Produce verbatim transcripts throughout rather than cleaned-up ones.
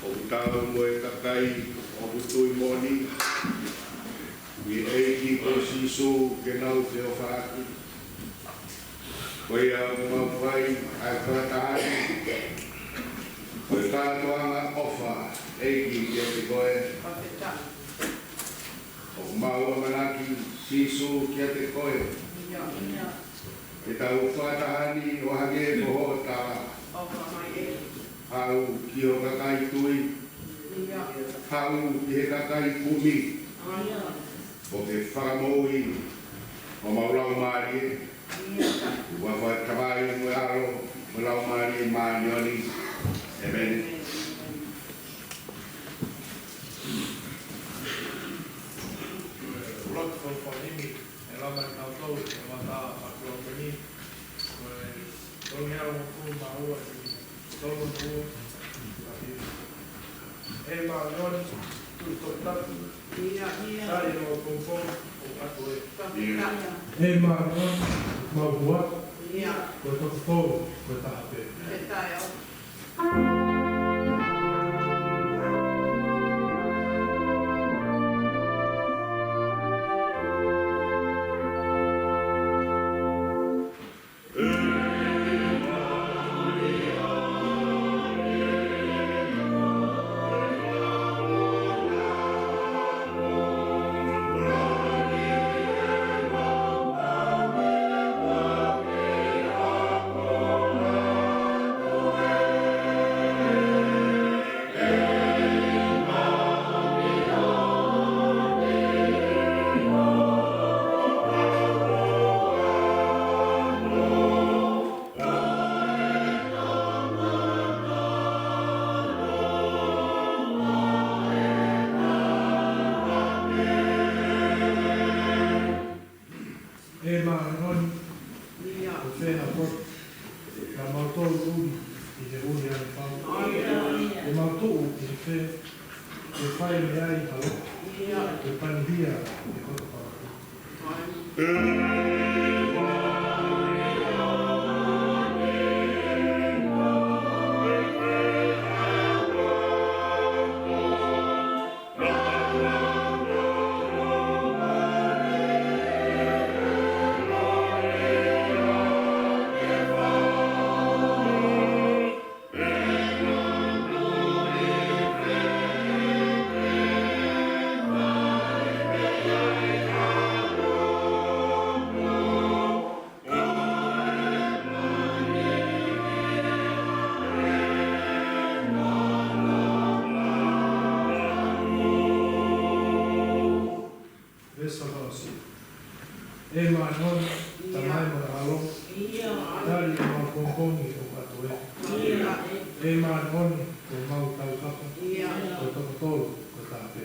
ʻOku tau mo e kakai ʻoku tui moʻoni ʻi he ʻEiki ko Sīsū ke nau feʻofaʻaki. Ko ia ʻoku mau fai ʻa e fakataha ni, ko e kātoanga ʻofa ʻEiki kiate koe. ʻOku mau ʻamanaki Sīsū kiate koe. Ke tau fakataha ni ʻo hangē ko hoʻo tala. Haʻu ki ho kakai tui. Haʻu ki he kakai kumi. ʻO ke fakamoʻui homau laumālie. ʻI he huafa ʻo e Tamai mo e ʻAlo mo e Laumālie Māʻoniʻoni. ʻĒmeni. Lotu fakaʻosi. ʻE lava kitautolu ʻi he mata fakakoloa ko eni, ko e tolu hiva hongofulu mā ua, tolu noa ua. ʻE māʻoniʻoni, tuʻu toki tapu. Tali ʻemau pongipongi ʻo ʻatu ē. ʻE māʻoniʻoni, mau hua. Ko e toko tolu, ko e taha pē. ʻE māʻoniʻoni, ko fē ha potu naʻa mau tō ʻuli ʻi he ʻuli ange pau? ʻE mau tō ʻuli ʻi he fē, ʻe fai mei ai ha lotu, ʻe pani hia ʻe koto pau. Veesi fakaʻosi. ʻE māʻoniʻoni, Tamai mo e ʻAlo, tali ʻemau pongipongi ʻo ʻatu ē. ʻE māʻoniʻoni, ko homau taukapa, ko e toko tolu, ko e taha pē.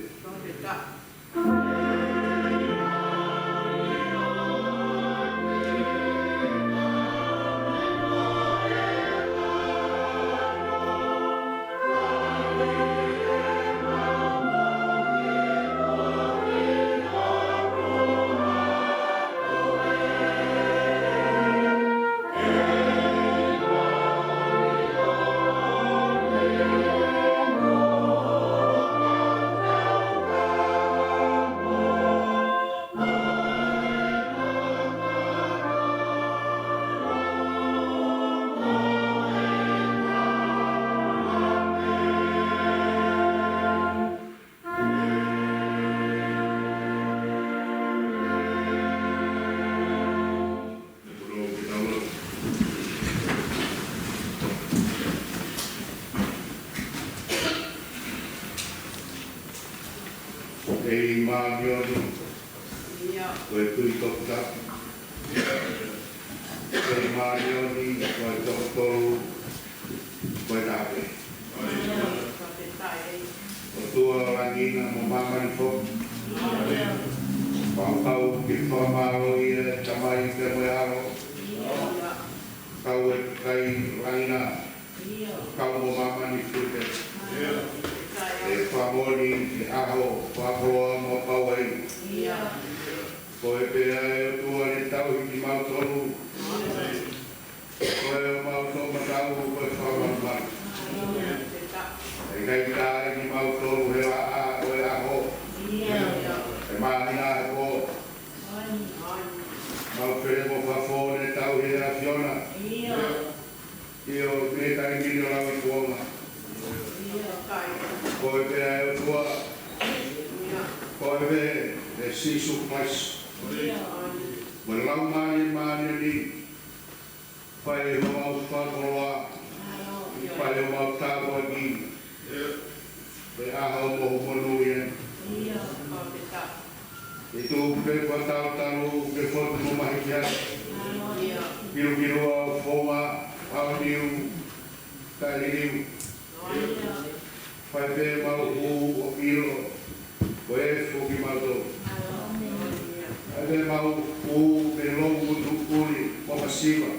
ʻEiki Māʻoniʻoni, ko e Tuʻi Toputapu. ʻEiki Māʻoniʻoni, ko e Toko Tolu, ko e Taha pē. ʻOtua ʻo langi na mo māmani foki. Fakafetaʻi ke fakamālō ia, Tamai, pea mo e ʻAlo, kau ʻa e kakai ʻo langi na, kau mo māmani foki. ʻE fakamoʻoni ki he ʻaho fakakoloa mo pau ai. Ko koe pē ʻa e ʻOtua ne tauhi kimautolu. Ko koe homau toʻomataʻu, ko e Fakamalumalu. ʻE ʻikai tali kimautolu he laʻā ʻo e ʻaho, he māhina, he pō. Mau fele mo fafo ne tauhi ʻe he ʻAfiona. ʻIo, mei he taimi ni ʻo lauikuonga. Ko koe pē ʻa e ʻOtua. Ko koe pē ʻe Sīsū Kalaisi. Mo e Laumālie Māʻoniʻoni. Fai homau fakakoloa. Fai homau tāpuaki. Ko e ʻaho mohu monūʻia. ʻE tuku pē ʻa e taʻu talu ke fotu mo mahiʻi ai. Kilukilua ʻo founga, aoniu, kae liliu. Fai pē mau hū ʻo ʻilo ko e efu kimautolu. Fai pē mau hū ke longu tuʻuli mo masiva.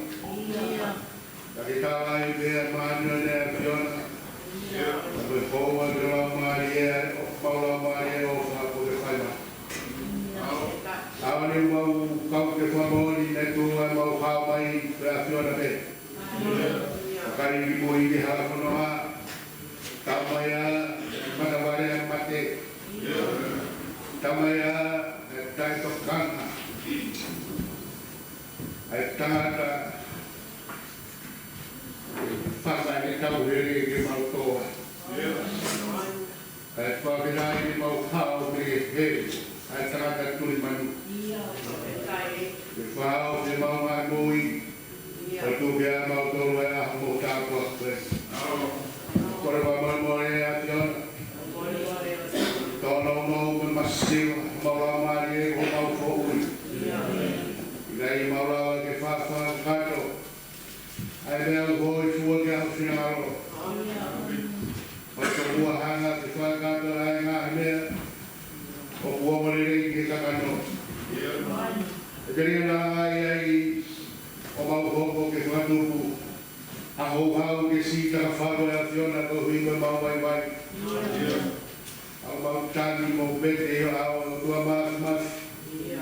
Ka ke tala ai pē ʻa e māʻoniʻoni ʻa e ʻAfiona. Ka ke hounga ke laumālie, ʻo mau laumālie ʻo fakapoke fai mai. ʻAoni mau kau ke fakamoʻoni ne tuʻu ʻa e mau hao mai ko e ʻAfiona pē. Ka kai ki mui ki hala fononga. Tau mai ʻa e matavale ʻa e mate. Tau mai ʻa e taʻetokanga ʻa e tangata. Fakaʻi ke tau hele ke mau toa. Kae fakafetaʻi ke mau hao mei he hele ʻa e tangata tuli manu. Ke fao ke mau ngaahi moʻui. Ko e tuku ʻa mautolu ʻa e ʻaho mo tāpuaki ko ē. Kole fakamolemole ʻa e ʻAfiona. Tōnounou mo masiva, mau laumālie, ko mau foʻui. ʻIkai mau lava ke fakakakato ʻa e meʻa ʻoku hōifua ki he ʻAfiona. Ko e tokua hanga ke fakakakato ʻa e ngaahi meʻa ʻoku ongo lelei ki he kakano. ʻE telia naʻa ngai ai ʻo mau hoko ke fakatupu ʻa e houhau ke sitaka falu ʻa e ʻAfiona koeʻuhi ko e mau vaivai. ʻA e mau tangi mo pete ʻi ho ʻao ʻOtua Māfimafi.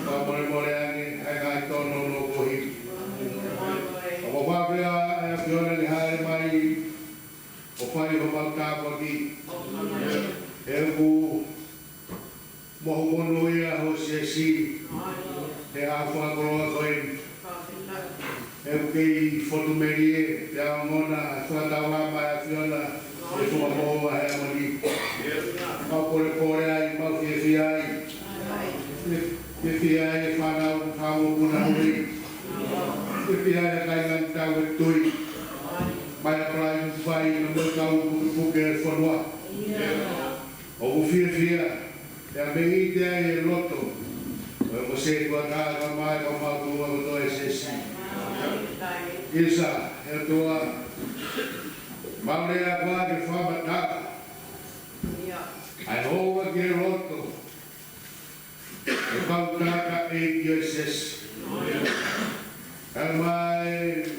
Mau molemole ange ʻa e ngaahi tōnounou koeʻuhi. ʻOku ou fakafetaʻi ʻa e ʻAfiona ke hāʻele mai ʻo fai homau tāpuaki. ʻOku mohu monūʻia ho siasi he ʻaho fakakoloa ko eni. ʻOku kei fotu melie pea ongona ʻa e fakataulama ʻa e ʻAfiona he funga moʻunga he ʻaho ni. Mau polepole ai, mau fiefia ai. Fiefia ai e fānau, fānau mokopuna hui. Fiefia ai e kāinga tau e tui. Mai ʻa Palai Mufai, na mo e kau pukepuke e fonua. ʻOku fiefia, pea mei te ai e loto. Ko e ko se kua tā ka mai ka mau tuʻa ko toe sesi. ʻIsa, ʻe ʻOtua, mau lea koā ke fakamatala ʻa e hounga ki he loto ʻo e kau tangataʻeiki ʻo e siasi. Kae ʻumaʻā e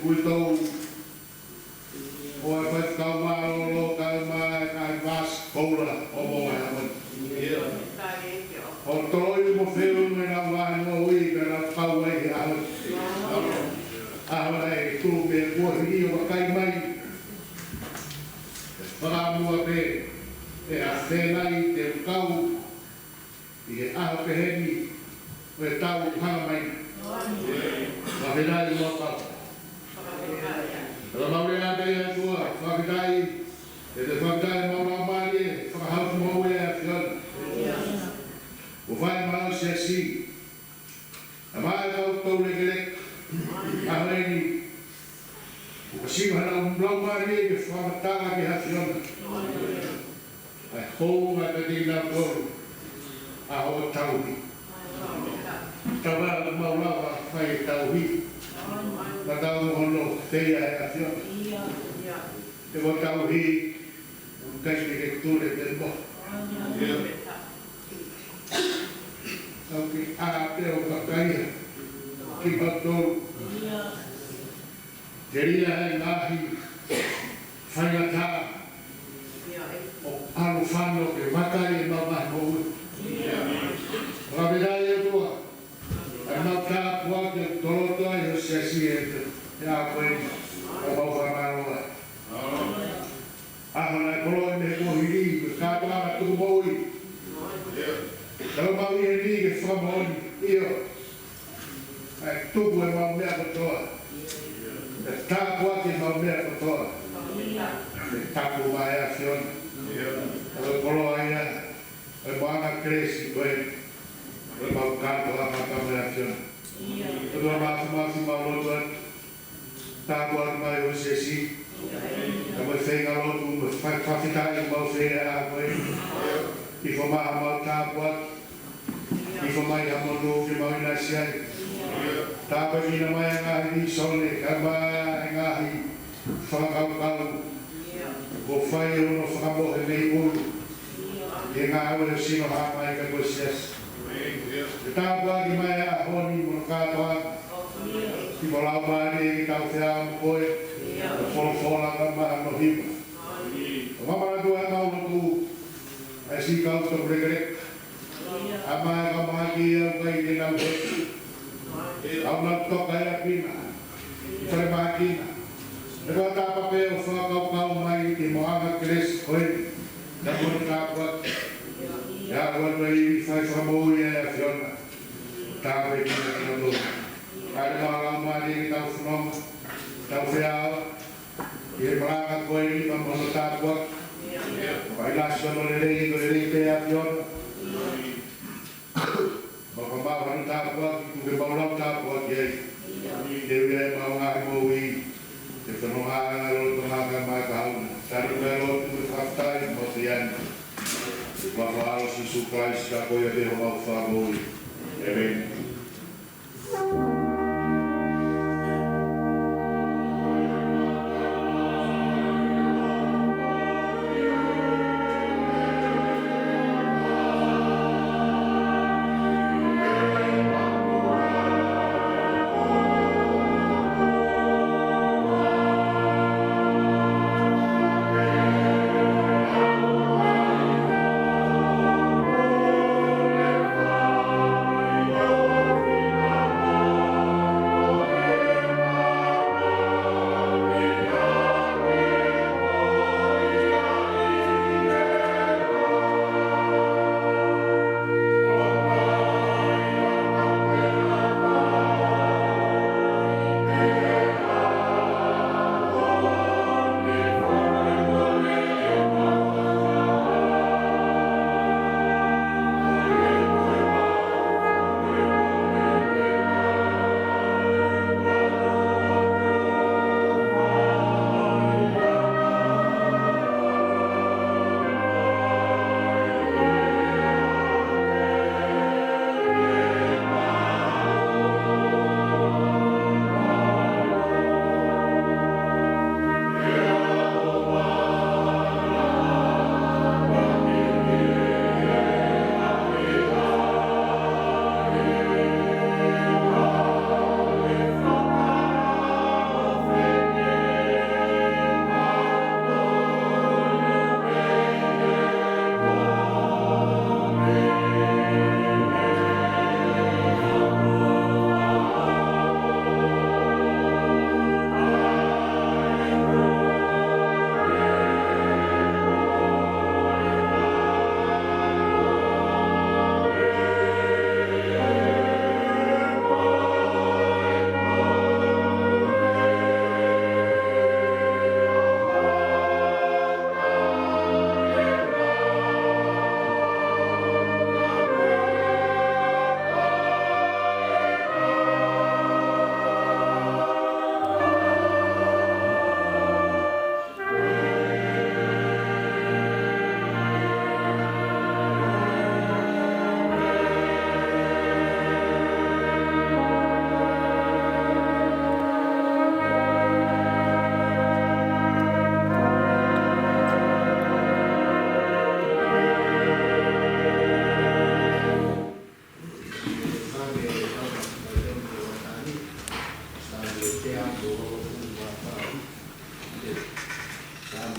uitou ʻo e faifekau mālōlō, kae ʻumaʻā e kau vasi koula ʻo e moʻunga he ʻaho ni. ʻO toloi mo feu mei heʻenau ngaahi moʻui, pea nau kau ai he ʻaho ni. ʻAho naʻe tuʻu pē kuo hili ʻo vakai mai. Fakamuʻa pē, ʻe ʻafenai te u kau ʻi he ʻaho pehē ni ʻo e taʻu hanga mai. Fakafetaʻi mo pau. Ka mau lea atu ʻa e ʻOtua, fakafetaʻi, ʻe te fakafetaʻi mau laumālie, fakahaofi moʻui ʻa e ʻAfiona. ʻO fai mau siasi, ʻa mai kau tau lekeleka, ʻaho ni, ʻoku siva hana laumālie ke fakamatala ki he ʻAfiona ʻa e hounga kiate kinautolu. ʻa hoʻo tauhi. Tau ā mau lava fai e tauhi. Ka tau hono feia he ʻAfiona. He ko e tauhi, ʻoku ʻikai te ke tule pē mo. Tau ke ʻā pē ʻo kakaia kimautolu. Telia e ngaahi faingataʻa ʻo ʻalu fano ke vakai ʻemau ngaahi moʻui. Fakafetaʻi ʻOtua, ʻa ʻemau tāpuaki ʻoku toloto ai ho siasi he ʻaho ko eni, ʻoku mau fakamālō ai. ʻAho naʻe koloa mei he kuohili, ko e kātoanga tuku moʻui. Tau mau ʻi heni ke fakamoʻoni, ʻio. ʻA e tuku ʻemau meʻa kotoa. ʻE tāpuaki ʻemau meʻa kotoa. ʻE tapu mai ʻa e ʻAfiona. Ko e koloa ia ʻo e maʻuʻanga kelesi ko ē. Ko ʻemau kātoanga ka mai ʻa e ʻAfiona. ʻOtua Māfimafi, mau lotu atu. Tāpuaki mai ho siasi. Ka mo e feinga lotu mo e fa-, fakafetaʻi mau fai he ʻaho ko ē. Hifo mai haʻamau tāpuaki. Hifo mai haʻamau nofo ke mau ʻinasi ai. Tāpuekina mai e ngaahi vīsone, kae ʻumaʻā e ngaahi fakakaukau kuo fai hono fakamohe mei ʻulu. ʻI he ngāue ʻo e sino, hā mai ka ko e siasi. Ke tāpuaki mai e ʻaho ni mo e kātoanga. Ki ho Laumālie ke tau feʻao mo koe, ʻo folofola kae ʻumaʻā hono hiva. ʻOku mau manatu ʻa ʻemau lotu, ʻa e siʻi kau toku lekeleka. ʻA mai ka mahaki au kai ke nau he. Au nau toka ʻi ʻapi na. Fale mahaki na. He ko e tāpuaki ʻo fakakaukau mai ki he maʻuʻanga kelesi ko eni. Ka mo e tāpuaki. ʻIa, ʻoku ʻi ai e fai fakamoʻui ʻa e ʻAfiona. Tāpuekina kinautolu. Kae ʻumaʻā e Laumālie ke tau fononga, tau feʻao ʻi he malanga ko eni, ka mo hono tāpuaki. Fai lasi hono lelei, ko e lelei pē ʻa e ʻAfiona. Mau ka mau hanu tāpuaki, tuku ke mau lau tāpuaki ai. Ke ui ai ʻemau ngaahi moʻui. Ke fononga ʻa e lolotonga kae ʻumaʻā e kahaʻu. Tanu mai lotu mo e fakafetaʻi mo e ʻofa ʻi he huafa ʻo Sīsū Kalaisi, ka ko ia pē homau Fakamoʻui. ʻĒmeni.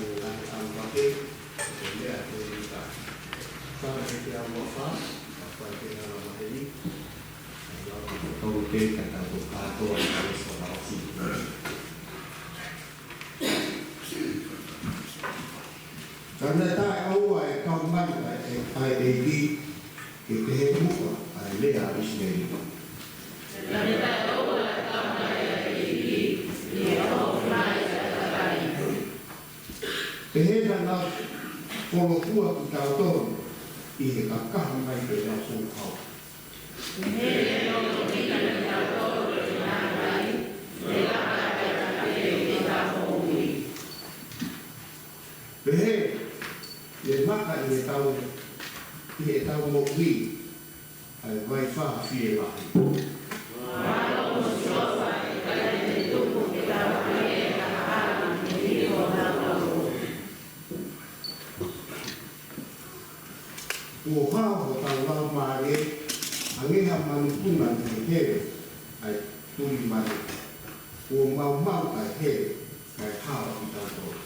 Ko e ngaahi ʻalu vake, ko e meʻa ko eni ka. Fana he te au a fa, a fa he te ala maheni. Ai au a fa tau ke ka tau ko kātoa ka leso na o si. Ka naʻe taʻeʻaonga e kau mai ʻa e, ʻa e ʻEiki, ke pehē muʻa ʻa e lea ʻa ʻIsileli. Pehē naʻa nau folofola kitautolu ʻi he kakaha mai pē ʻa e fonua. Pehē, ne maka ʻi heʻetau, ʻi heʻetau moʻui, ʻa e vai fā fielahi. Kuo hao hotau laumālie, hangē ha manupuna ʻi he hele, ʻa e tuli manu. Kuo maumau ʻa e hele, kae hao kitautolu.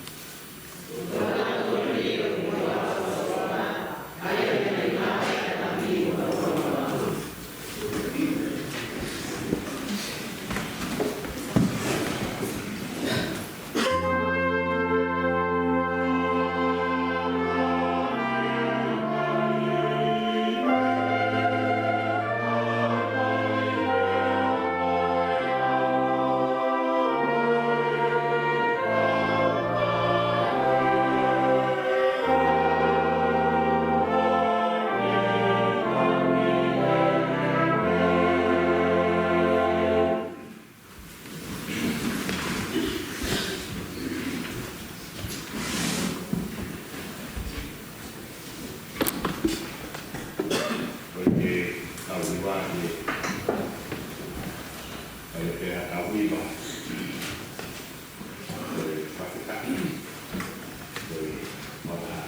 Ko e kau hiva ke, ko e pea kau hiva. Ko e fakataha. Ko e fakataha.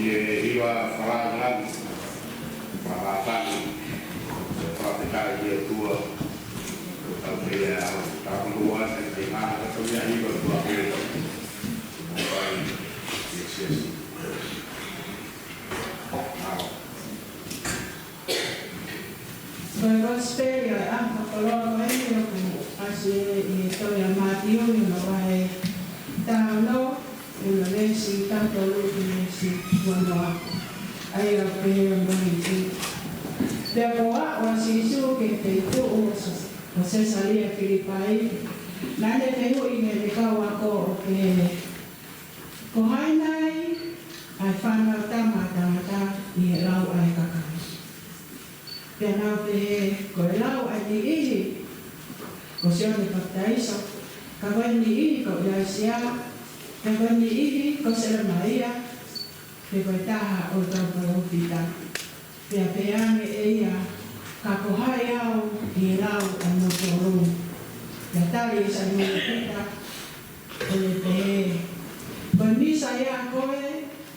ʻE hiva fakalāngilangi, fakalāngilangi, fakafetaʻi ki he ʻOtua, ʻo tau pehē ʻa e ʻaho, tau lua, ʻe te ngā haka tau ia hiva tua pē, ʻo pai, ʻe siasi. Mālō. Ko e Kosipeli ʻo e ʻaho fakakoloa ko eni ʻoku ʻasi ʻi he tohi ʻa Mātiu ʻi hono vahe taha ono, ʻi hono veesi taha tolu ki he veesi ua noa. ʻA ia ʻoku pehē ʻa e moʻoni. Pea kuo aʻu ʻa Sīsū ki he feituʻu ʻo Sē-, ʻo Sesalia Filipai, naʻa ne fehuʻi ki heʻene kau ako ʻo pehē, Ko hai nai ʻa e Fanautama ʻa Tangata ʻi he lau ʻa e kakai? Pea nau pehē, ko e lau ʻa e niʻihi ko Sione Papitaiso, ka ko e niʻihi ko ʻIlaisiā, pea ko e niʻihi ko Selemaia, pe ko e taha ʻo e kau palōfita. Pea pehē ange ʻe ia, ka ko hai au ʻi he lau ʻa kimoutolu? Pea tali ʻe Saimone Pita, ʻo ne pehē, ko e Mīsaia koe,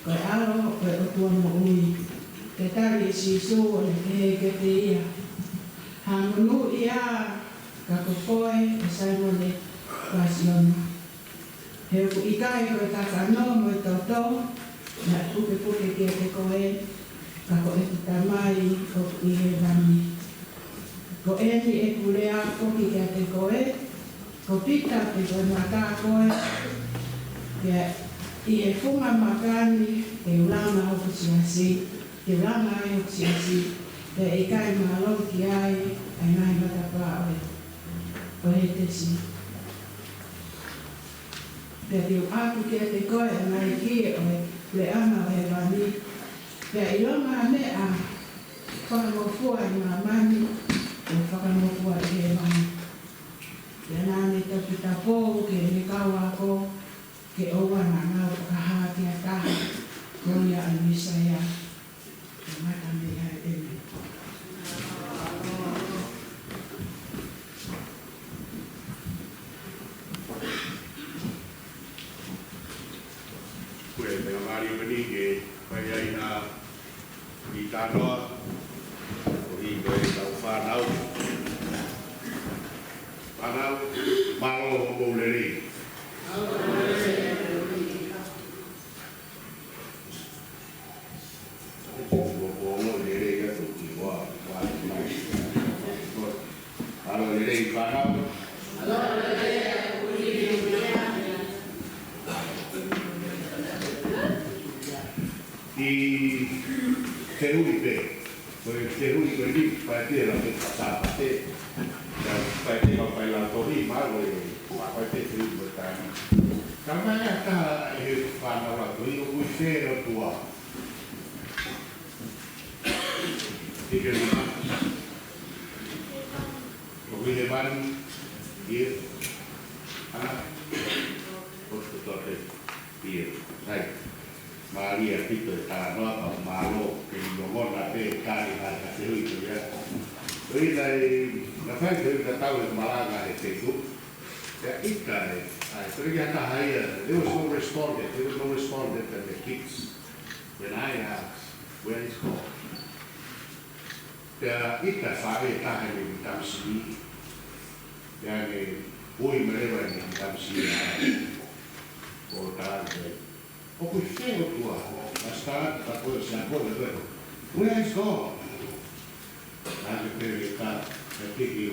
ko e ʻAlo ʻo e ʻOtua moʻui. Pea tali ʻe Sīsū ʻo ne pehē kiate ia, haʻa monūʻia ka ko koe ʻe Saimone Pāsiona. He ʻoku ʻikai ko e kakano mo e toto naʻe pukepuke kiate koe, ka ko ʻeku Tamai ʻoku ʻi hēvani. Ko eni ʻeku lea foki kiate koe, ko Pita pe ko e maka koe, pea ʻi he funga maka ni te u langa hoku siasi, te u langa ai hoku siasi, pea ʻe ʻikai mālohi ki ai ʻa e ngaahi matapā ʻo e, ʻo e Hētesi. Pea te u ʻoatu kiate koe ʻa e ngaahi kī ʻo e puleʻanga ʻo hēvani. Pea ʻilonga ha meʻa fakangofua ʻi māmani, ʻe fakangofua ʻi hēvani. Pea naʻa ne toputapou ki heʻene kau ako, ke ʻoua naʻa nau fakahā ki ha taha ko ia ʻa e Mīsaia. Kamata mei ai, ʻēmeni. Ko e meʻa mālie ko eni ke fai ai ha kiʻi talanoa, koeʻuhi ko ʻetau fānau. Fānau, mālō hoʻomou lelei. Mālō lelei fānau. ʻI he fehuʻi pē. Ko e fehuʻi ko eni, fai pē la ke pasa pate. Ka fai pē ka fai la tohi, mālō e, fai pē fehuʻi ko e taimi. Ka mai ʻa e taha ʻi he fānau la tohi, ʻoku ʻi fē ʻOtua? ʻIkai ke lima. ʻOku ʻi hēvani, ʻio. ʻAna. ʻOku tote, ʻio. Sai. Mālie ʻaupito e talanoa, ka mālō ke longona pē tali ʻa e fehuʻi ko ia. Ko ia naʻe, naʻe fai fehuʻi tatau he malanga he Facebook. Pea ʻita e, ʻai, ko e kiʻi taha ia, there was no respondent, there was no respondent at the kids. When I asked, "Where is God?" Pea ʻita faʻē taha ʻene tamasiʻi. Pea ne ui mai leva ʻene tamasiʻi ʻo talaange, ʻoku ʻi fē ʻOtua? Pastor, ka ko e sia ko e ko e. Where is God? Naʻa ke pele ka, ka ke ke,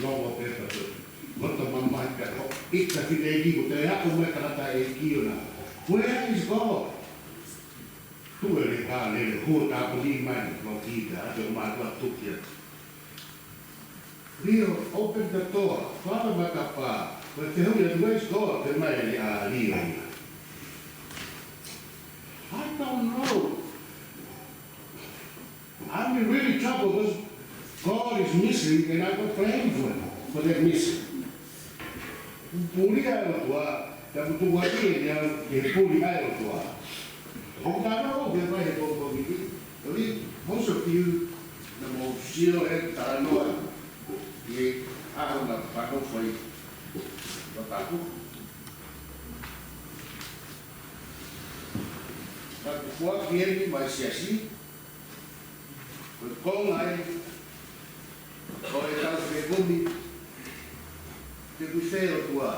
longo pē ka ko e. Loto mamahi ka ko, ʻita fine ki ko te ako mai tangataʻeiki ʻona. Where is God? Tuʻu e leka lele, hū tāpuni mai, mo kita, ʻa te mātua tukia. Leo, open the door, fala matapā, ko e fehuʻi atu, where is God? Te mai ʻa Leo ia. I don't know. I'm in really trouble because God is missing and I got blamed for, for that missing. Puli ʻa e ʻOtua, tapu tukuakiʻi ʻe au ke puli ʻa e ʻOtua. ʻOku tau ō ke fai he pongipongi ni. Toki, most of you, naʻa mou sio he talanoa ʻi he ʻaho naʻa Pano fai. Lotaku. But Kuo ʻosi eni mai siasi, ko e konga ē ʻo e tau fekumi, te kui fē ʻOtua,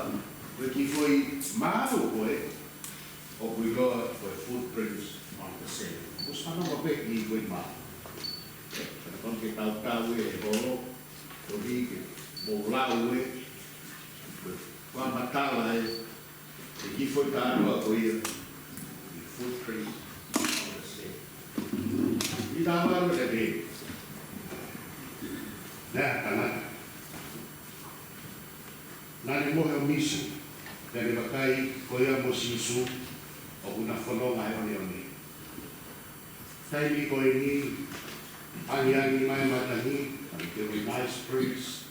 ko e kiʻi foʻi mālō ko ē, ʻoku ʻiloa ko e Footprints on the Sand. ʻOsi fanongo pē ki he foʻi mālō. Ka tau ke tautau ē ʻe holo, ko e ke mou lau ē, ko e fakamatala ē, ʻe kiʻi foʻi tānoa ko ia, ʻi Footprints on the Sand. ʻI tā mālō te te. Nā, tangata. Naʻa ne mohe ʻo misi, naʻa ne vakai ko ia mo Sīsū, ʻoku na fononga he ʻoneʻone. Taimi ko eni, angiangi mai matangi, and there were nice breeze,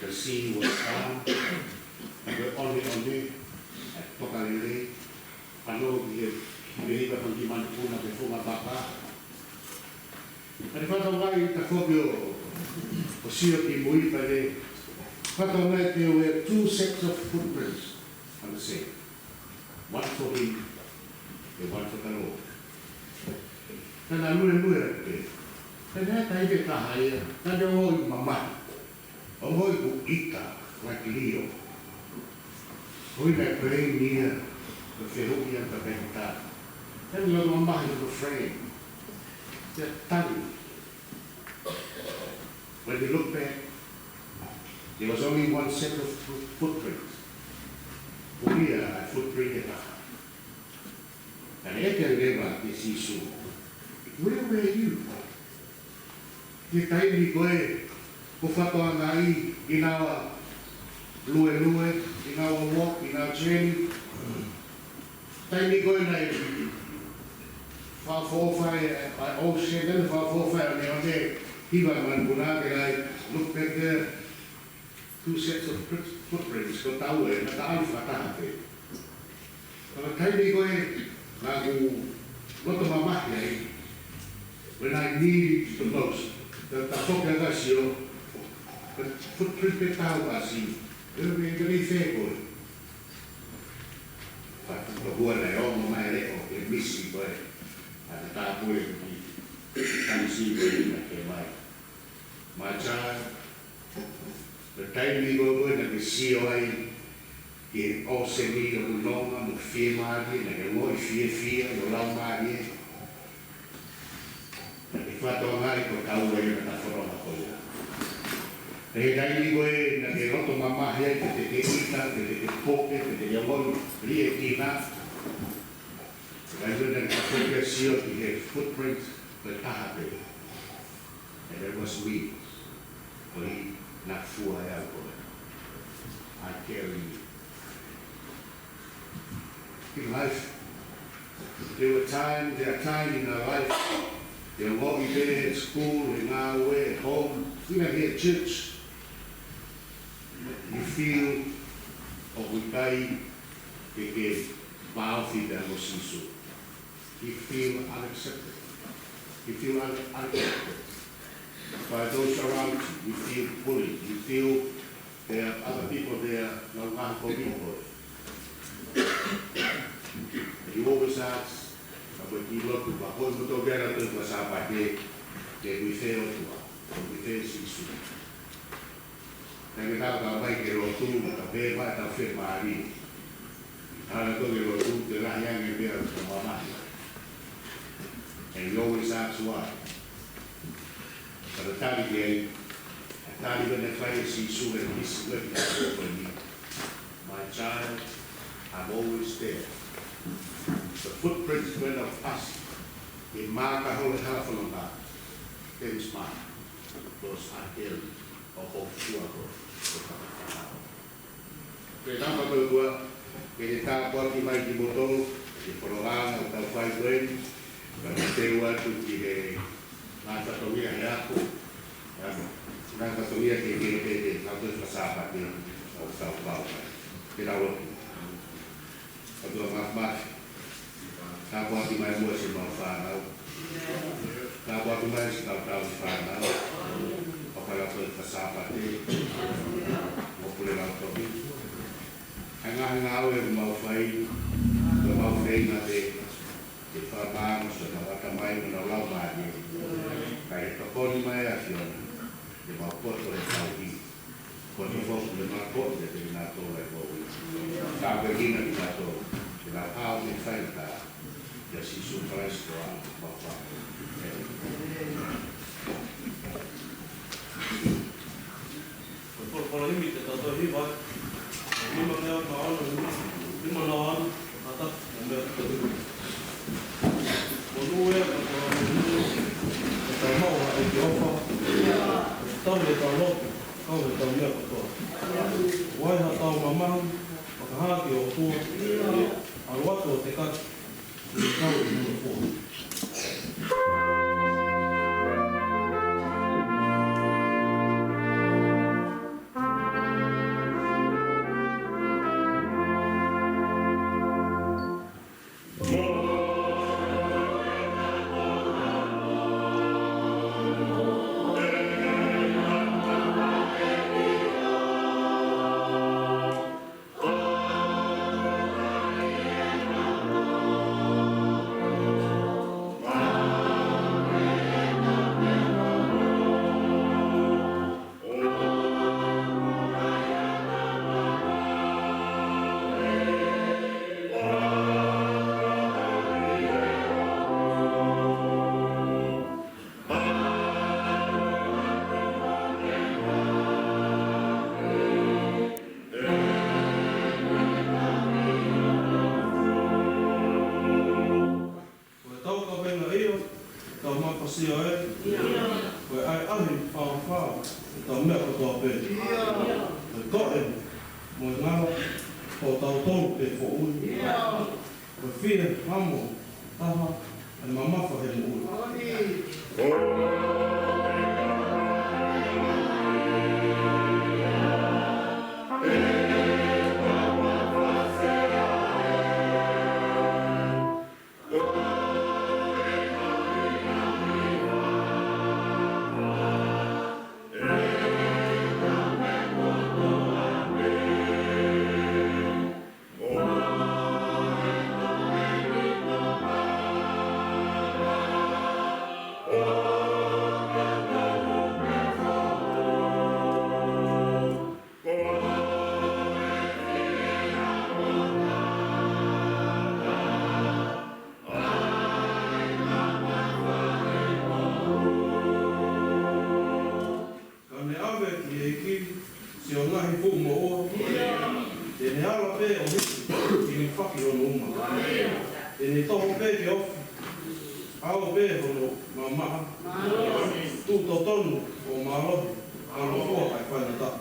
the sea was calm, and the ʻoneʻone, ʻa e toka lelei, fanongo ki he, ki he hiva fanga kiʻi manupuna mo e funga vaka. Naʻa ne fakatokangaʻi ʻi he tafoki ʻo, ʻo sio ki mui pea ne fakatokangaʻi there were two sets of footprints on the sand. One for him, and one for the Lord. Naʻa na luelue atu pē. Naʻe ʻi ai e taha ia, naʻe ongoʻi mamahi. Ongoʻi ʻoku ʻita, like Leo. Ko ia naʻe pehē ni ia, ko e fehuʻi ʻa e tangata. Naʻe ongoʻi mamahi ko e friend. Te tali. When you look back, there was only one set of foot-, footprints. Ko ia ʻa e footprint ʻe taha. Naʻe ʻeke leva kia Sīsū, "Where were you?" Ki he taimi ko ē, ko e fakatokangaʻi, ʻi heʻena luelue, ʻi heʻena walk, ʻi heʻena journey. Taimi ko ē naʻe fakaʻofoʻofa ai ʻa e ocean, naʻe fakaʻofoʻofa ai ʻa e ʻoneʻone, hiva manupuna ke nau look back there. Two sets of foot-, footprints, ko e tau ē, naʻe tau fakataha pē. Ka ko e taimi ko ē, naʻa ku loto mamahi ai, when I needed the most, ka, ka foki ʻa e sio, ka footprint pē tau ʻasi, ʻe me, me, me fē ko ē. Ka ko e hua naʻe ongo mai e leʻo, ʻe misi ko ē, ʻa e tāpue ki, ka misi ko ē naʻe ʻeke mai. My child, ko e taimi ko ē naʻa ke sio ai ki he ʻōseni ʻoku nonga mo fiemālie, naʻa ke ongoʻi fiefia ʻi ho laumālie. Naʻa ke fakatokangaʻi ko e tau ē naʻa ta fononga ko ia. Pea ko e taimi ko ē naʻa ke loto mamahi ai, pe te ke ʻita, pe te ke poke, pe te ke ongoʻi liʻekina. Ko e taimi ko ē naʻa ke foki ʻo sio ki he footprint, ko e taha pē. And that was me. Ko ia naʻe fua ʻe au koe. I carry you. In life, there were time, there are time in our life, te ongoʻi pē at school, he ngāue, at home, even here at church, you feel ʻoku ʻikai ke ke vāofi pea mo Sīsū. You feel unaccepted. You feel un-, unaccepted by those around you. You feel bullied. You feel there are other people there, nau ngaahi kovi koe. You always ask, ka ko e kiʻi lotu, ka ko e moto ke ana te ua Sāpate, te kui fē ʻOtua, te kui fē Sīsū. Naʻa ke tau ka mai ke lotu, ka pē mai tau fē mālie. Hala ko ke lotu, te lahi ange pē ʻa e mamahi. And you always ask why. Ka te tali ki ai, ʻa e tali ko ē naʻe fai ʻe Sīsū ʻi he misi ko ē ki he tau ko eni. My child, I'm always there. The footprints went of us. ʻE māka holo he hala fononga. That is mine. Because I carry ʻo ʻoku fua ko, ko e fakataha. Ke tau ka ko e kua, ke ne tāpuaki mai kimoutolu, ke fononga ʻo tau fai ko eni, ka te ua atu ki he ngaahi fatongia he ako, he ako, ngaahi fatongia ke ke ke ke, ngaahi fatongia Sāpate, ʻo tau pau. Ke tau lotu. ʻOtua Māfimafi. Tāpuaki mai muʻa siʻemau fānau. Tāpuaki mai siʻetau tauhi fānau. ʻOku ʻikai ko e fai Sāpate. Mo pule lau toki. ʻA e ngaahi ngāue ʻoku mau fai. ʻOku mau feinga pē. ke fakamaama siʻonau ʻatamai mo honau laumālie, kae tokoni mai ʻa e ʻAfiona ke mau poto he tauhi, poto foki ke mau maʻu ʻa e tokoni ʻa e ʻOtua. Tāpuekina kinautolu ke nau hao mei he faingataʻa, ʻia Sīsū Kalaisi ko homau Fakamoʻui. Ko e folofola himi te tau toe hiva ai. Nima ngeau mā ono, nima ngeau ono, ʻa e tau meʻa kotoa. Monūʻia kotoa, monūʻia. Ke tau maʻu ha ʻEiki ʻofa. Tau ke tau lotu, kau ke tau meʻa kotoa. Vakai haʻatau mamahi, fakahā ki he ʻOtua. ʻAlu atu ʻo tekaki, Ko e tau kavenga ʻio, tau mafasia ē. Ko e ʻahiʻahi fāfā, tau meʻa kotoa pē. Ko e koe mo e ngala, ko tautolu pē foʻui. Ko e fie hamo taha, ʻe mamafa he moʻui. Ka ne ʻave ki he ʻEiki siʻo ngaahi fuʻu moʻua. Te ne ala pē ʻo hiki, ʻi he faki hono uma. Te ne toho pē ke ofi, ʻao pē hono maʻamaʻa. Tuʻu totonu ʻo mālohi, ʻa e ʻOtua ʻa e faingataʻa.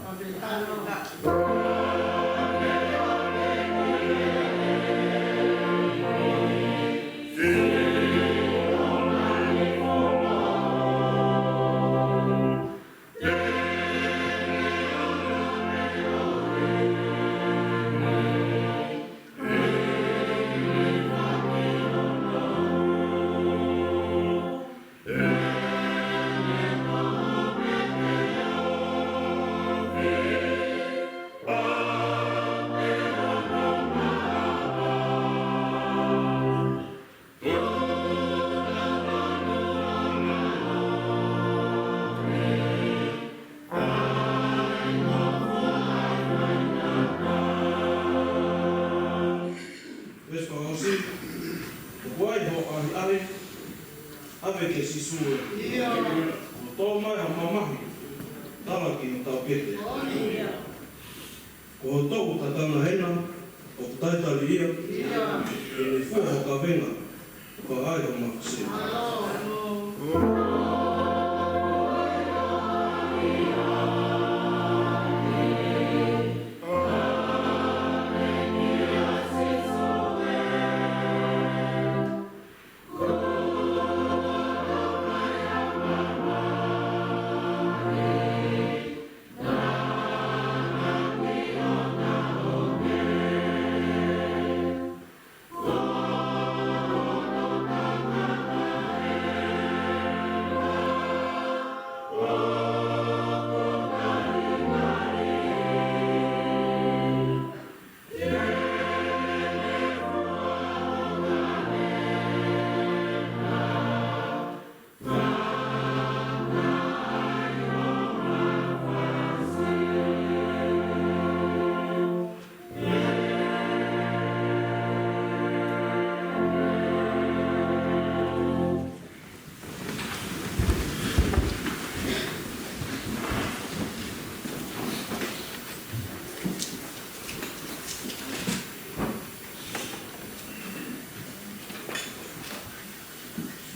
Veesi fakaʻosi, ʻoku ai hoʻo ʻahiʻahi, ʻave kia Sīsū ē. ʻIo. Kuo tō mai ha mamahi, tala ki hotau kete. Ko hoʻo tangata hena, ʻoku talitali ia, ʻio, ke ne fua ho kavenga, ʻo ka ai hoʻo mafasia.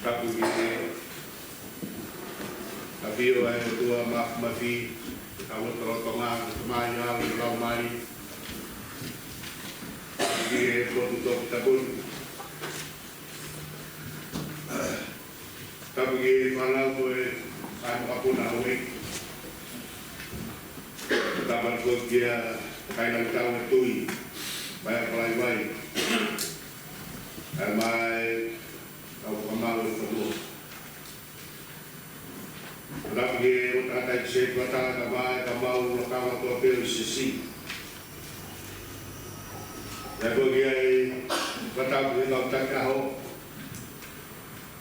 Tapu ki he ʻafio ʻa e ʻOtua Māfimafi, ʻi he lotolotonga ʻo e Tamai, ʻAlo mo e Laumālie. Tapu ki he potu toputapu ni. Tapu ki he fānau ko ē ʻa e makapuna ʻo e. Tapu atu ki he kakai ʻo e tui, mai ʻa Palaivai. ʻA e mai ʻa e fakamau ʻo e fonua. Tapu ki he ʻū tangataʻeiki setuata, kae ʻumaʻā e kaumātuʻa kotoa pē ʻo e siasi. Pea ko ia ʻe fakatapu ki he kau taki ʻaho,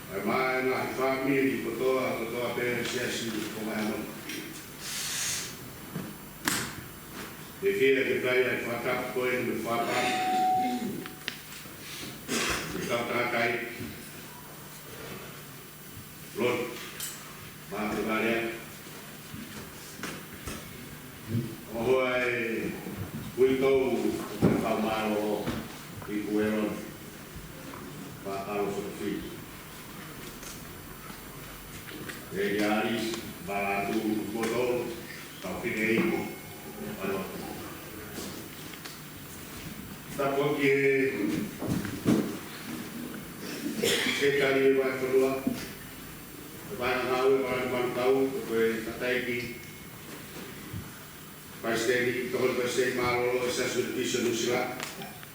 kae ʻumaʻā e ngaahi fāmili kotoa, kotoa pē ʻo e siasi ʻo Maheamona. ʻE fiefia ke fai ʻa e fakatapu ko eni mo e fakapālangi ki he kau tangataʻeiki, Lord, mo e Fale Alea. ʻO hoko ai ʻa e uitou ʻo e kau mālōlō ʻi Kuelon, Fakalofa Fili. ʻE ia ʻAlisi, Malatu, Motolo, Taufineiko, Malatu. Tapu ki he Sekelitali ʻo e Vahefonua, ʻa e Vahefonua, ʻa e Vahefonua, ko e tangataʻeiki Palesiteni, Tokoni Palesiteni Mālōlō ʻo e Siasi Metotisi ʻo Nuʻu Sila,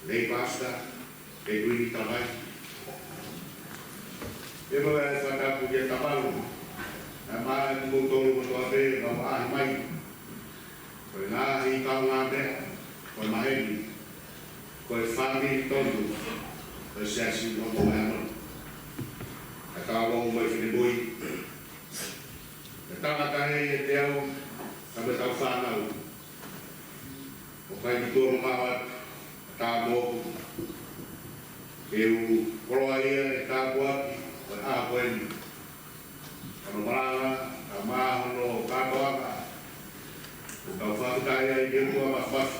Lay Pastor, ʻe Kuini Tamai. ʻE mau fakatapu ki he Tamai, kae ʻumaʻā kimoutolu kotoa pē ʻoku mou ʻaʻahi mai. Ko e ngaahi kaungāmeʻa, ko e maheni, ko e fāmili tonu ʻo e siasi ʻo Maheamona. Kae ʻumaʻā mo e finemui, ʻa e tangata ʻe teau, kae ʻumaʻā ʻetau fānau. ʻOku ʻikai ke tuʻu mamaʻo atu ʻa e tā moʻoku, ke u koloaʻia e tāpuaki ʻo e ʻaho ko eni. Hono malanga, kae ʻumaʻā hono kātoanga, ʻoku tau fakafetaʻi ai ki he ʻOtua Māfimafi.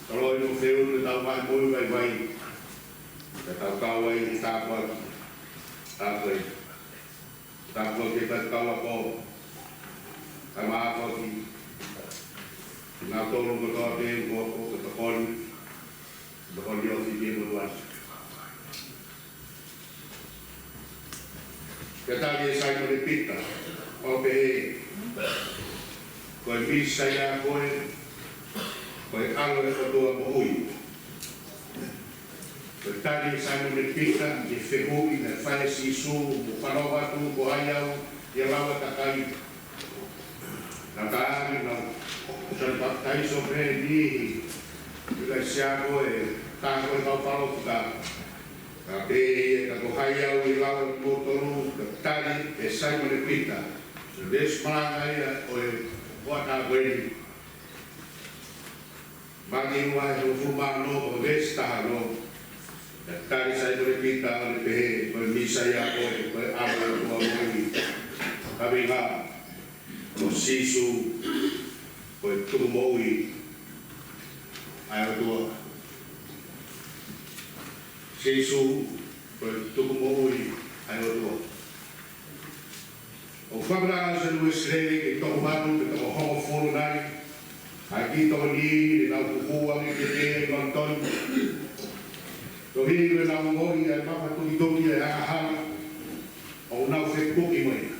Toloi mo feʻunu ʻetau ngaahi moʻui vaivai, ke tau kau ai he tāpuaki, tāpuaki. Tāpuaki ki he kau ako, kae ʻumaʻā foki kinautolu kotoa pē ʻoku tokoni, tokoni ofi ki he motuʻa ni. Pea tali ʻe Saimone Pita, ʻo pehē, Ko e Mīsaia koe, ko e ʻAlo ʻo e ʻOtua moʻui. Ko e tali ʻe Saimone Pita ki he fehuʻi naʻe fai ʻe Sīsū, Mou fanongo atu, ko hai au, ʻi he lau ʻa e kakai. Naʻa nau tali, nau tali papitaiso pē ʻe niʻihi, ʻo ʻikai siʻi ko e taha ko e kau palōfita. Ka pehē ia, Ka ko hai au ʻi he lau ʻa kimoutolu? Ka tali ʻe Saimone Pita, ko e veesi malanga ia ʻo e hoʻatā ko eni. Mātiu vahe hongofulu mā ono, ko e veesi taha ono. Ka tali ʻe Saimone Pita ʻo ne pehē, Ko e Mīsaia koe, ko e ʻAlo ʻo e ʻOtua moʻui. Kaveinga, ko Sīsū, ko e Tukumoʻui ʻa e ʻOtua. Sīsū, ko e Tukumoʻui ʻa e ʻOtua. ʻOku fakataha ʻa Sione Uesilē ki he toko valu pe toko hongofulu nai, ʻa e kiʻi tokoni ni naʻa nau huhuʻi ange ki he ʻi Lonitoni. Koeʻuhi ko ʻenau ongoʻi ʻa e mapa tukituki ʻa e angahala ʻoku nau fekuki mo ia.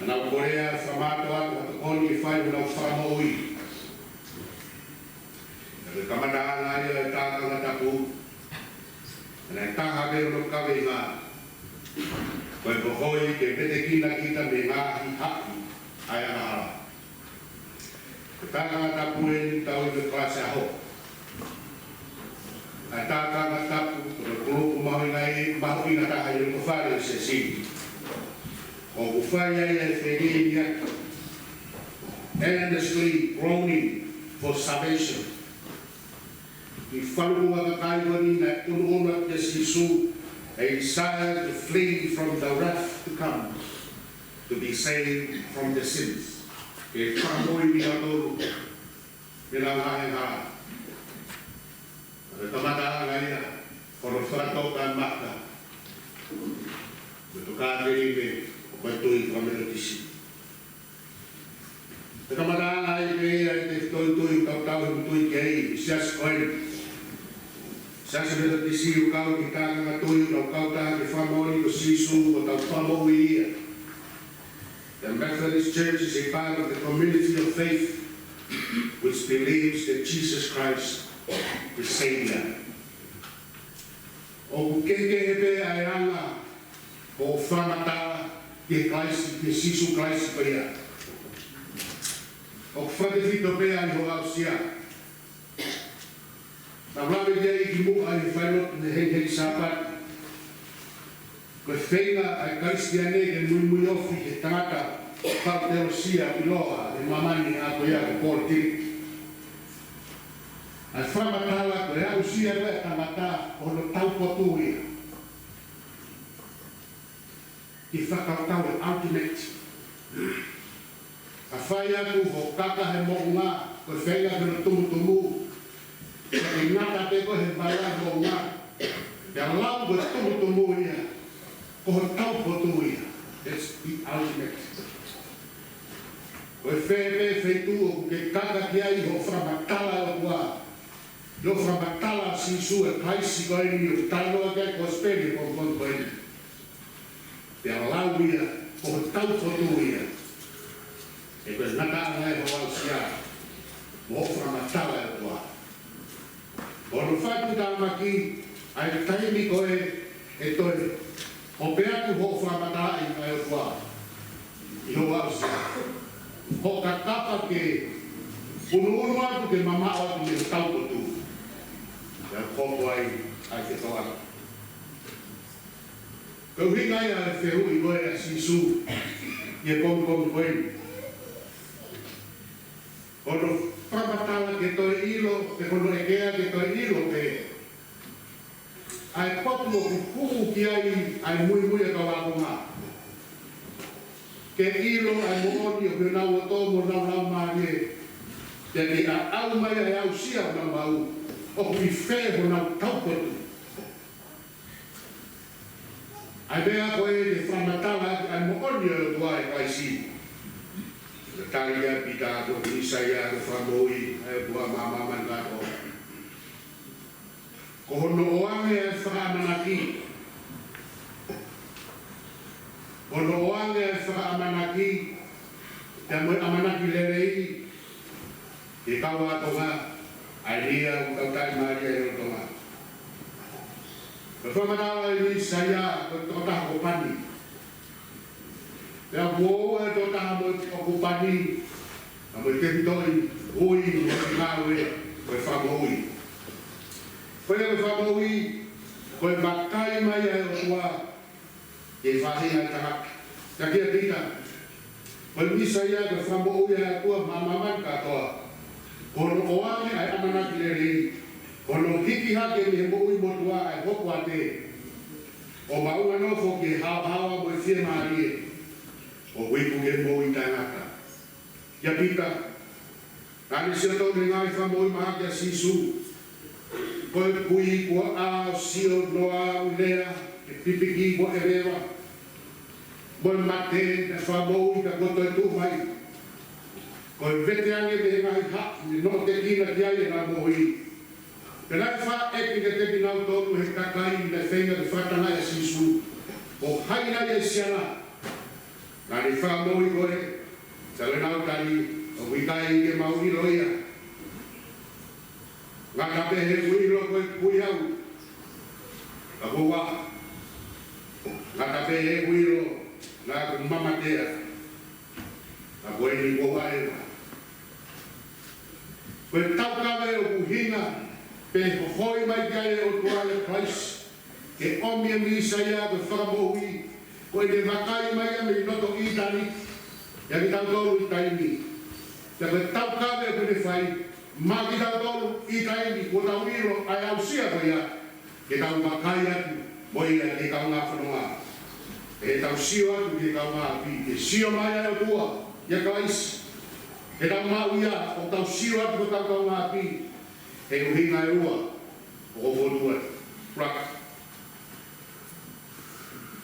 Naʻa nau kole ʻa e fakamātoato ʻa e tokoni ke fai honau fakamoʻui. Ka ko e kamataʻanga ia ʻo e Tākanga Tapu, naʻe taha pē hono kaveinga, ko e koeʻuhi ke metekina kita mei he ngaahi haʻi ʻa e angahala. Ko e Tākanga Tapu eni ʻoku tau ʻi he kalasi ʻaho. ʻA e Tākanga Tapu, ko e kulupu mahuʻinga ʻi, mahuʻinga taha ʻi he fale ʻo e siasi. ʻOku fai ai ʻa e fengāueʻaki, earnestly groaning for salvation. Kiʻi falukunga kakai ko eni naʻe ʻunuʻunu atu kia Sīsū, a desire to flee from the wrath to come, to be saved from the sins. Ke fakamoʻui kinautolu mei heʻenau ngaahi angahala. Ko e kamataʻanga ia ʻo hono fakatokangaʻi ʻa Maka. Mo e tokāteline ʻo e tui fakaMetotisi. Ko e kamataʻanga ia pē ʻa e tefitoʻi tui ʻoku tau tui ki ai, Siasi ko eni. Siasi Metotisi ʻoku kau ki he tākanga tui ʻoku tau kautaha ki he fakamoʻoni ko Sīsū ʻoku tau fakamoʻui ia. The Methodist Church is a part of the community of faith which believes that Jesus Christ is Savior. ʻOku kehekehe pē ʻa e anga hoʻo fakamatala ki he Kalaisi, ki he Sīsū Kalaisi ko ia. ʻOku fakatefito pē ʻa hoʻo aʻusia. Naʻa ku lave ki ai kimuʻa ʻi he failotu he hengihengi Sāpate. Ko e feinga ʻa e Kalisitiane ke muimui ofi he tangata fakateolosia ʻiloa he māmani ʻa ko ia ko Paul Tillich. ʻA e fakamatala ko e aʻusia ko ē ʻa e tangata ʻo hono taupotu ia. Ke fakakaukau e ultimate. Ka fai atu hoʻo kaka he moʻunga, ko e feinga ke ne tumutumu. Ka ke ngata pē koe he vala moʻunga. Pea lau ko e tumutumu ia, ko hoʻo taupotu ia. That's the ultimate. Ko e fē pē feituʻu ʻoku ke kaka ki ai hoʻo fakamatala ʻOtua. Hoʻo fakamatala Sīsū ʻa e Kalaisi ko eni ʻoku talanoa ki ai e kosipeli he pongipongi ko eni. Pea lau ia, ko hoʻo taupotu ia. He ko e ngataʻanga ia hoʻo aʻusia mo hoʻo fakamatala ʻOtua. Ko hono fakatamaki ʻa e taimi ko ē ʻe toe ope atu hoʻo fakamatalaʻi ʻa e ʻOtua ʻi hoʻo aʻusia. Hoʻo kakapa ke unuunu atu ke mamaʻo atu mei he taupotu. Pea hoko ai ʻa e fetoʻaki. Ko e ʻuhinga ia ʻa e fehuʻi ko ē ʻa Sīsū ʻi he pongipongi ko eni. Ko hono fakamatala ke toe ʻilo, pe ko hono ʻekea ke toe ʻilo pē ʻa e potu ʻoku hū ki ai ʻa e muimui ʻa e kau ākonga. Ke ʻilo ʻa e moʻoni ʻoku ʻi honau loto mo honau laumālie. Pea ke aʻu mai ʻa e aʻusia ʻoku nau maʻu, ʻoku ʻi fē honau taupotu. ʻA e meʻa ko ē ke fakamatala ʻa e moʻoni ʻo e ʻOtua ʻia Kalaisi. Ko e tali ʻa Pita ko e Mīsaia ko e Fakamoʻui ʻa e ʻOtua ʻo māmani kātoa. Ko hono ʻoange ʻa e fakaʻamanaki. Ko hono ʻoange ʻa e fakaʻamanaki. Pea mo e ʻamanaki lelei. Ki he kau ākonga, ʻa ia ʻoku tau tali mai ai ʻi he ʻOtua. Ko e fakamatala ʻa e Mīsaia, ko e tokotaha ko Pani. Pea ʻoku ʻoua ʻe tokotaha mo ʻoku Pani, ka mo e tefitoʻi ui mo e ngāue, ko e Fakamoʻui. Ko ia ko e Fakamoʻui, ko e vakai mai ʻa e ʻOtua, ki he faʻahinga ʻo e tangata. Ka kia Pita, ko e Mīsaia ko e Fakamoʻui ʻa e ʻOtua ʻo māmani kātoa. Ko hono ʻoange ʻa e ʻamanaki lelei. Ko hono hiki hake mei he moʻui motuʻa ʻa e hoko ate. ʻO maʻu ʻa e nofo ki he haohaoa mo e fiemālie. ʻOku iku ki he moʻui taʻengata. Kia Pita, naʻa ne sio tonu he ngaahi fakamoʻui mahaki ʻa Sīsū. Ko e kui kuo ʻā ʻo sio noa ʻo lea, ko e pipiki kuo ʻeleva. Mo e mate naʻe fakamoʻui ka kuo toe tuʻu mai. Ko e veteange mei he ngaahi haʻa, ne noʻotekina ki ai ʻenau moʻui. Pea naʻe fakaʻekeʻeke kinautolu ʻe he kakai naʻe feinga ke fakatangaʻi ʻa Sīsū. Ko hai nai ʻa e siana naʻa ne fakamoʻui ko ē? Pea ko ʻenau tali, ʻoku ʻikai ke mau ʻilo ia. Ngata pē heʻeku ʻilo ko e kui au, ka kuo vaʻa. Ngata pē heʻeku ʻilo naʻa ku mamatea, ka ko eni kuo vaʻa ʻeku vaʻa. Ko e taukave ʻoku ʻuhinga pē hohoi mai ki ai e ʻOtua ʻia Kalaisi, ke ʻomi e Mīsaia ko e Fakamoʻui, ko ʻene vakai mai ia mei loto ʻitāniti, ʻia kitautolu ʻi taimi. Pea ko e taukave ʻoku ne fai maʻa kitautolu ʻi taimi, kuo tau ʻilo ʻa e aʻusia ko ia, ke tau vakai atu mo ia ki he kaungā fononga. ʻE tau sio atu ki he kaungāʻapi, ke sio mai ʻa e ʻOtua ʻia Kalaisi. Ke tau maʻu ia ʻo tau sio atu ki hotau kaungāʻapi. He ʻuhinga ʻe ua ʻoku ou fokotuʻu atu. Raka.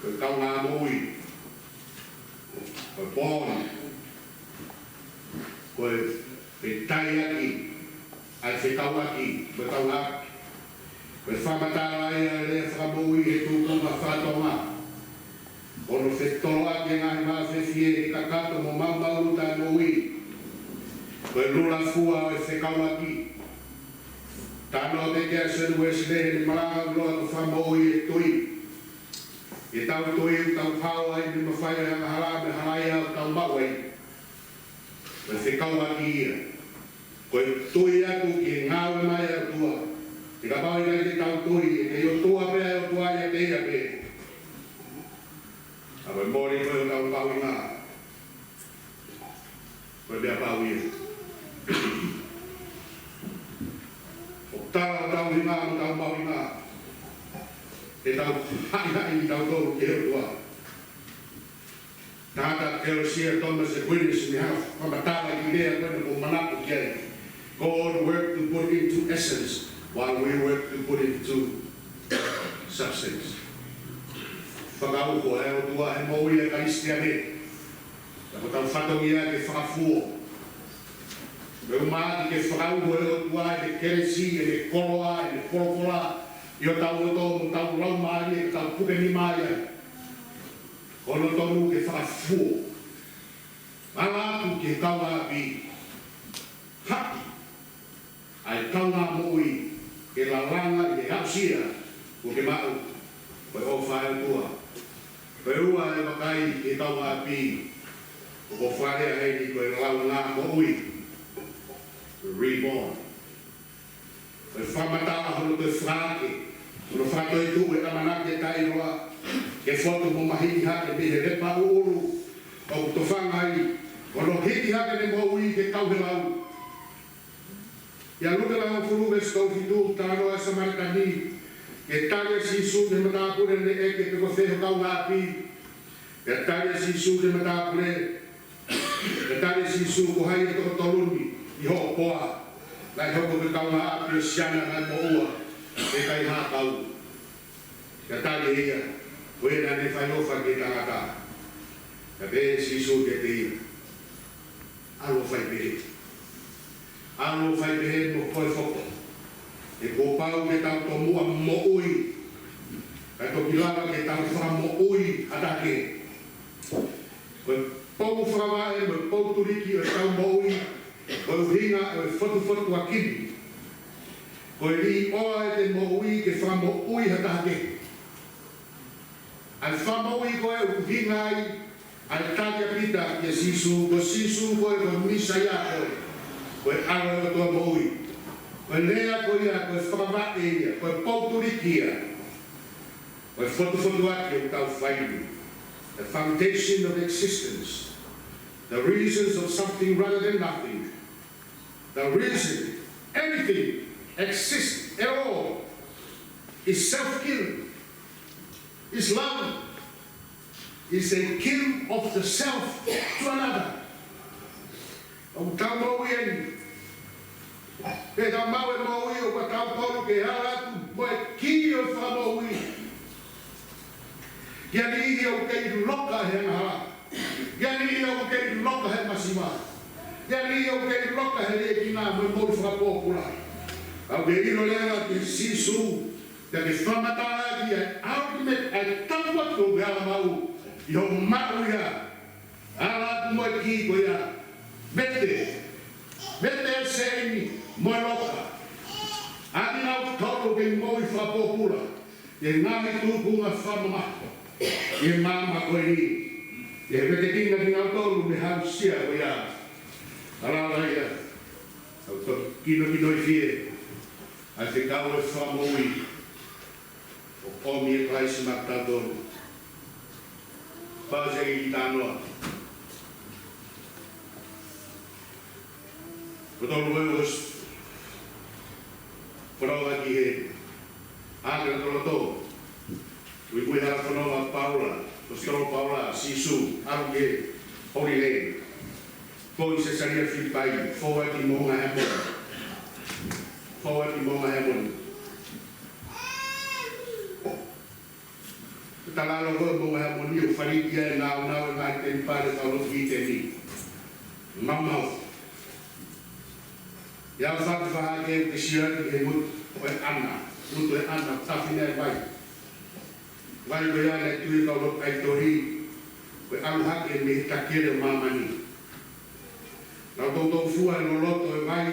Ko e kaungā moʻui, ko e bond, ko e, ko e taiaki ʻa e fekauʻaki mo e kaungāʻapi. Ko e fakamatala ia ʻa e lea fakamoʻui he tuʻunga faka-Tonga, ko hono fetoloaki e ngaahi māfefie kakato mo maumauʻi ʻa e moʻui. Ko e lula fua ʻo e fekauʻaki. Talanoa pē ki ai ʻa Sione Uēsilē heʻene malanga ʻo ʻiloa ko e fakamoʻui ʻa e tui. ʻI heʻetau tui ʻoku tau hao ai mei he mafai ʻo e angahala mo e halaia ʻoku tau maʻu ai. Ko e fekauʻaki ia. Ko e tui atu ki he ngāue mai ʻa e ʻOtua. He kapau ʻe ʻikai te tau tui, ʻe kei ʻOtua pē ʻa e ʻOtua ia ʻiate ia pē. ʻA ko e mole ko ē hotau mahuʻinga. Ko e meʻa pau ia. ʻOku tala hotau ʻuhinga mo hotau mahuʻinga, ʻetau haʻihaʻi kitautolu ki he ʻOtua. Tangata Kelesi ʻa Thomas Aquinas naʻe hanga ʻo fakamatala e kiʻi lea ko eni ʻoku ou manako ki ai. God work to put into essence, while we work to put into substance. Fakauho ʻa e ʻOtua he moʻui ʻa e Kalisitiane. Ka ko hotau fatongia ke fakafuo. Meʻa ʻoku maʻati ke fakauho e ʻOtua ʻene kelesi, ʻene koloa, ʻene folofola ʻi hotau loto mo hotau laumālie, ke tau puke nima ai. Ko hono tonu ke fakafuo. Ala atu ki he kaungāʻapi. Haʻi ʻa e kaungā moʻui ke lalanga ʻi he aʻusia kuo ke maʻu. Ko e ʻofa ʻa e ʻOtua. Ko e ua e vakai ki he kaungāʻapi, ʻoku ou fakalea heni ko e lalanga moʻui. Reborn. Ko e fakamatala hono toe fakaake, hono fakatoetuʻu e ʻamanaki ʻe taʻeʻiloa, ke fotu mo mahiki hake mei he lepa ʻuʻulu ʻoku tofanga ai, ko hono hiki hake ʻene moʻui ke kau he lau. ʻIa Luke vahe hongofulu veesi tolu fitu, talanoa e Samēlia ni, ke tali ʻe Sīsū ki he matāpule naʻe ʻeke pe ko fē ho kaungāʻapi. Pea tali ʻe Sīsū ki he matāpule, pea tali ʻe Sīsū, ko hai ʻa e toko tolu ni ʻi hoʻo poa naʻe hoko ko e kaungāʻapi ʻo Siana naʻe moʻua, ʻe kaihaʻa kau. Pea tali ʻe ia, ko ia naʻa ne fai ʻofa ki he tangata. Pea pehē ʻe Sīsū kiate ia, ʻalu ʻo fai pehē. ʻAlu ʻo fai pehē mo koe foki. He kuo pau ke tau tomuʻa moʻui, kae toki lava ke tau fakamoʻui ha taha kehe. Ko e pou fakavaʻe mo e pou tuliki ʻo ʻetau moʻui, ko e ʻuhinga ʻo e fotufotuaki ni, ko e līʻoa ʻete moʻui ke fakamoʻui ha taha kehe. ʻA e fakamoʻui ko ē ʻoku ʻuhinga ai ʻa e tali ʻa Pita kia Sīsū, ko Sīsū koe, ko e Mīsaia koe, ko e ʻAlo ʻo e ʻOtua moʻui. Ko e lea ko ia, ko e fakavaʻe ia, ko e pou tuliki ia. Ko e fotufotuaki ʻoku tau fai ni. The foundation of existence. The reasons of something rather than nothing. The reason anything exists at all is self-giving, is love, is a give of the self to another. ʻOku tau moʻui eni. Pea tau maʻu e moʻui ʻoku tau tolu ke ala atu mo e kī ʻo e fakamoʻui. Ki he niʻihi ʻoku kei loka he angahala. Ki he niʻihi ʻoku kei loka he masiva. Ki he niʻihi ʻoku kei loka he liʻekina mo e moʻui fakapōpula. Ka ʻoku ke ʻilo leva kia Sīsū, pea ke fakamatala ki ai, ultimate, ʻa e tapu atu ke ala maʻu, ʻi hoʻo maʻu ia. Ala atu mo e kī ko ia. Vete. Vete e sēini mo e loka. ʻAki kinautolu ke moʻui fakapōpula ʻi he ngaahi tūkunga fakamamahi ʻi he māmani ko eni. ʻI he vetekina kinautolu mei he aʻusia ko ia. Ala ala ia. ʻOku tau kinokinoifie ʻa e fekau ʻo e fakamoʻui. ʻOku ʻomi ʻe Kalaisi maʻatautolu. Pau se i tānoa. Ko tolu ʻe ʻosi. Ko tolu ʻa ki he ʻAkena tolo tolo. Muimui hala fononga Paula, ʻo sio Paula, Sīsū, ʻalu ki he Holy Land. Ko ʻi Sesalia Filipai, fou ʻaki moʻunga Hemoni. Fou ʻaki moʻunga Hemoni. Talalo ko e mo ha moni ʻo fali ia e nāunau e ngaahi temipale kau lotu ʻi ʻĪteni. Maumau. ʻI he fakafeʻao ke ke sio ki he ngutu ʻo e ʻana, ngutu ʻo e ʻana, tafi ʻa e vai. Vai ko ia naʻe tui kau lotu ʻaitoli, ko e ʻalu hake mei he takele ʻo māmani. Naʻa nau toutou fua e loloto ʻo e vai,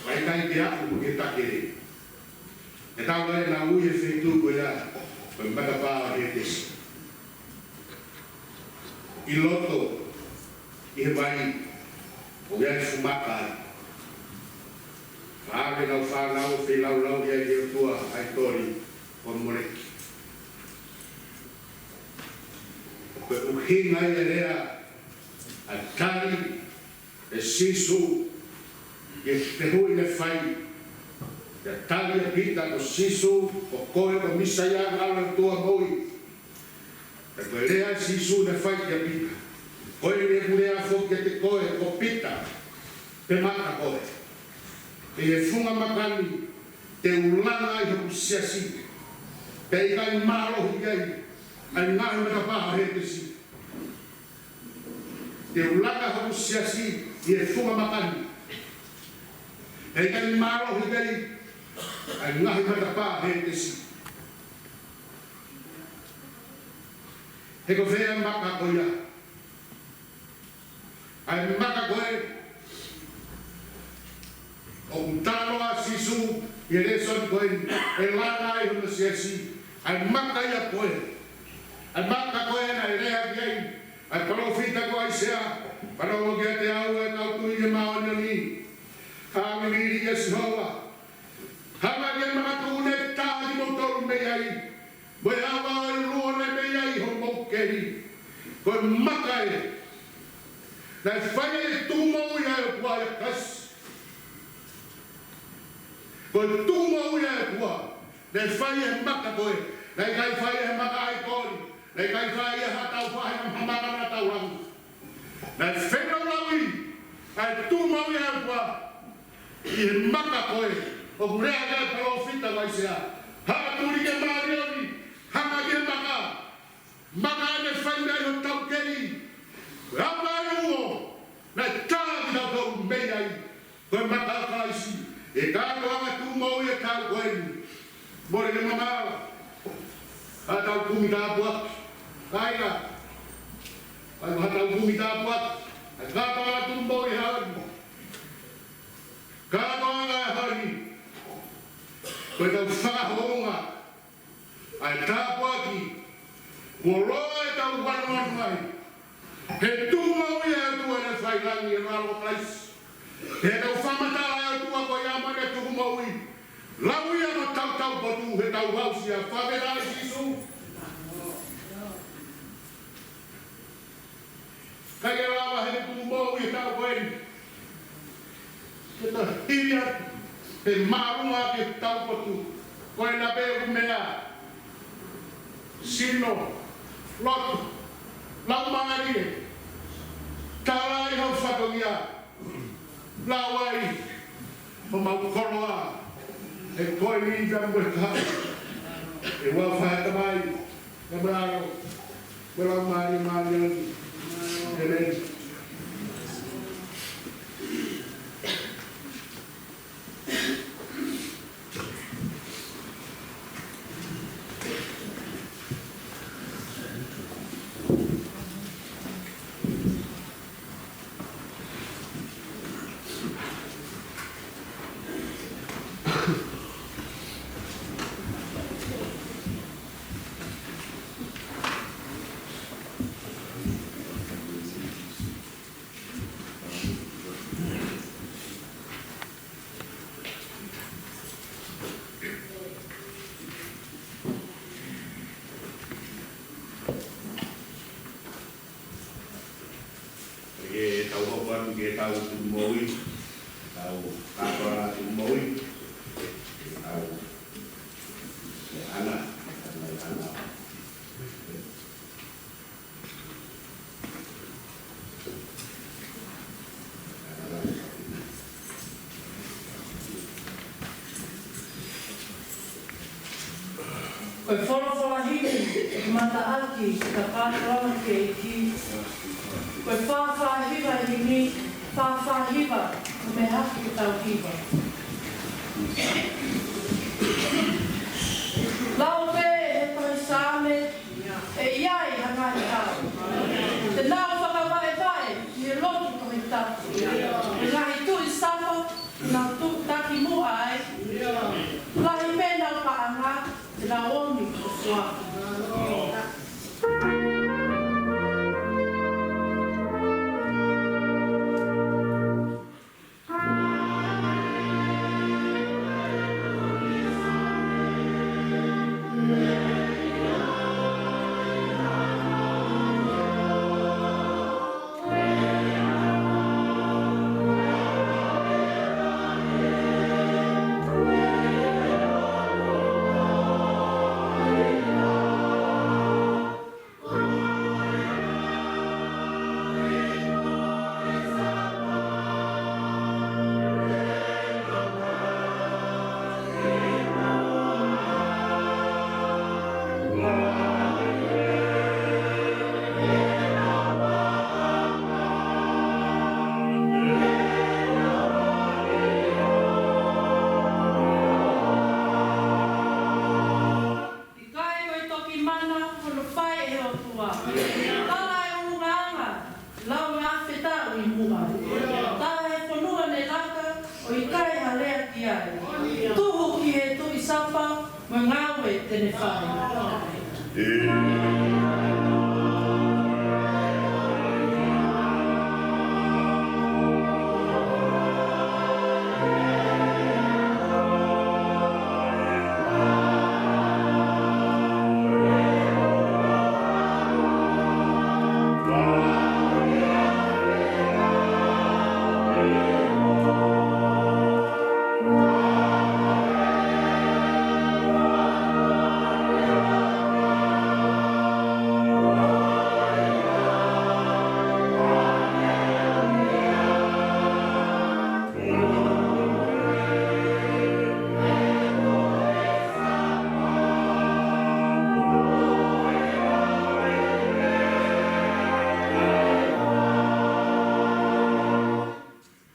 vai kai ke aʻu ki he takele. ʻE tau ʻai ʻenau ui e feituʻu ko ia, ko e matapā ʻo Hētesi. ʻI loto ʻi he vai, ʻoku ʻi ai e fuʻu maka ai. Faʻa ʻave ʻenau fānau ʻo feilaulau ai ki he ʻotua ʻaitoli ko Moleki. Ko e ʻuhinga ia e lea ʻa e tali ʻe Sīsū ki he fehuʻi naʻe fai. Pea tali ʻe Pita, ko Sīsū, ko koe ko e Mīsaia, ʻAlo ʻo e ʻOtua moʻui. Pea ko e lea ʻa Sīsū naʻe fai kia Pita: Ko eni ʻeku lea foki kiate koe, ko Pita, pe maka koe. Pea ʻi he funga maka ni te u langa ai hoku siasi, pea ʻe ʻikai mālohi ai ʻa e ngaahi matapā ʻo Hētesi. Te u langa hoku siasi ʻi he funga maka ni, pea ʻe ʻikai mālohi ai ʻa e ngaahi matapā ʻo Hētesi. He ko fē ʻa e maka ko ia? ʻA e maka ko ē ʻoku talanoa ʻa Sīsū ʻi he lēsoni ko eni, ʻe langa ai hono siasi. ʻA e maka ia ko ē, ʻa e maka ko ē naʻe lea ki ai ʻa e palōfita ko ʻAisea: Fanongo kiate au, ʻa e kau tui ʻi he māʻoniʻoni, ʻa e vivili ʻia Sihova. Hanga ʻe he makatuʻunga ʻo tā kimoutolu mei ai, mo e ava ʻo e luo naʻe mei ai hoʻomou kehe. Ko e maka ē naʻe fai ai e tukumoʻui ʻa e ʻOtua ʻia Kalaisi. Ko e tukumoʻui ʻa e ʻOtua naʻe fai ʻe he maka ko ē. Naʻe ʻikai fai ʻe he maka ʻaitoli. Naʻe ʻikai fai ʻe haʻatau faʻahinga maka naʻa tau langa. Naʻe feilaulau ai ʻa e tukumoʻui ʻa e ʻOtua ʻi he maka ko ē ʻoku lea ki ai e palōfita ko ʻAisea. Hanga tuli ki māʻoniʻoni, hanga ki he maka. Maka ē naʻe fai mei ai hotau kehe. Ko e ava ʻo e luo naʻe tā kitautolu mei ai, ko e maka ʻo Kalaisi. ʻE kātoanga tukumoʻui ʻa e taʻu ko eni. Mole ke mamaʻo. Haʻatau kumi tāpuaki. Kāinga, ʻai haʻatau kumi tāpuaki. ʻA e kātoanga tukumoʻui ʻo e ʻaho ni. Kātoanga ʻo e ʻaho ni, ko ʻetau fakahounga ʻa e tāpuaki kuo loa ʻetau vanuanu ai. He tukumoʻui ʻa e ʻOtua naʻe fai langi ʻi he ʻAlo ʻo Kalaisi. He ʻetau fakamatala ʻa e ʻOtua ko ia mo ʻene tukumoʻui. Lau ia mo tautau potu heʻetau aʻusia. Fakafetaʻi Sīsū. ʻIkai ke lava he tukumoʻui ʻo e taʻu ko eni ke ta hili atu pe māʻolunga ʻetau potu. Ko e lape ʻo e meʻa: sino, loto, laumālie, tala ʻi ho fatongia, lau ai homau koloa he ko eni ʻi he moʻui taʻengata. ʻE ua fai Tamai, ʻe Tamai, ʻe Laumālie Māʻoniʻoni. ʻĒmeni. Ke tau hoko atu ki heʻetau tukumoʻui, tau kātoanga tukumoʻui, tau, ʻana, ʻana, ʻana. Ko e folofola himi. Mataʻaki, ka kātoanga ki he ʻEiki. Ko e fāfāhiva ʻi himi, fāfāhiva, ko e meʻa hake ke tau hiva. Lau pē he tohi Saame, ʻe ʻi ai ha ngaahi hao te nau fakavaʻevaʻe ʻi he lotu Tohi Tapu. Ko e ngaahi tuʻi sapa, nau tuʻu taki muʻa ai. Lahi pē nau paʻanga, te nau omi ʻo suaku. ʻIkai ko e toki mana hono fai ʻe he ʻOtua. Tala e ʻulungaanga, lau ngā fetaʻu ʻi muʻa. Tala e fonua ne laka, ʻo ʻikai ha lea ki ai. Tuhu ki he tuʻi sapa, mo e ngāue te ne fai.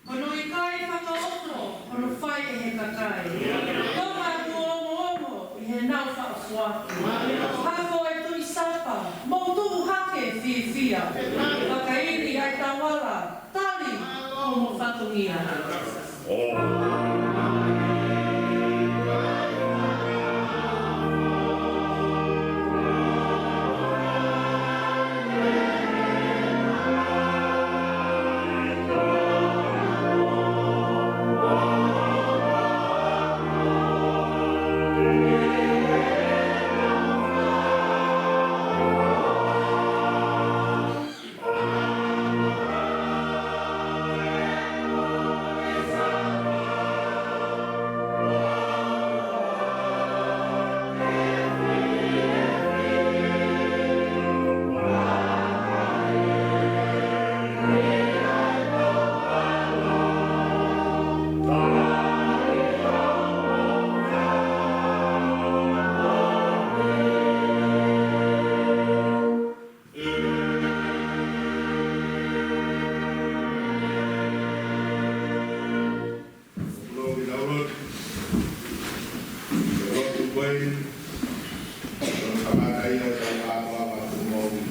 Hono ʻikai fakaʻofoʻofa hono fai ʻe he kakai. Tonga kuo ongoongo ʻi heʻenau faʻa foaki. Hako e tuʻi sapa, mou tuʻu hake fiefia. Fakaili ʻa e tauala, tali hoʻomo fatongia. Loki Laurot, Loki Boy, Loki Kamata ia, Loki Kamata Tuʻumoʻui.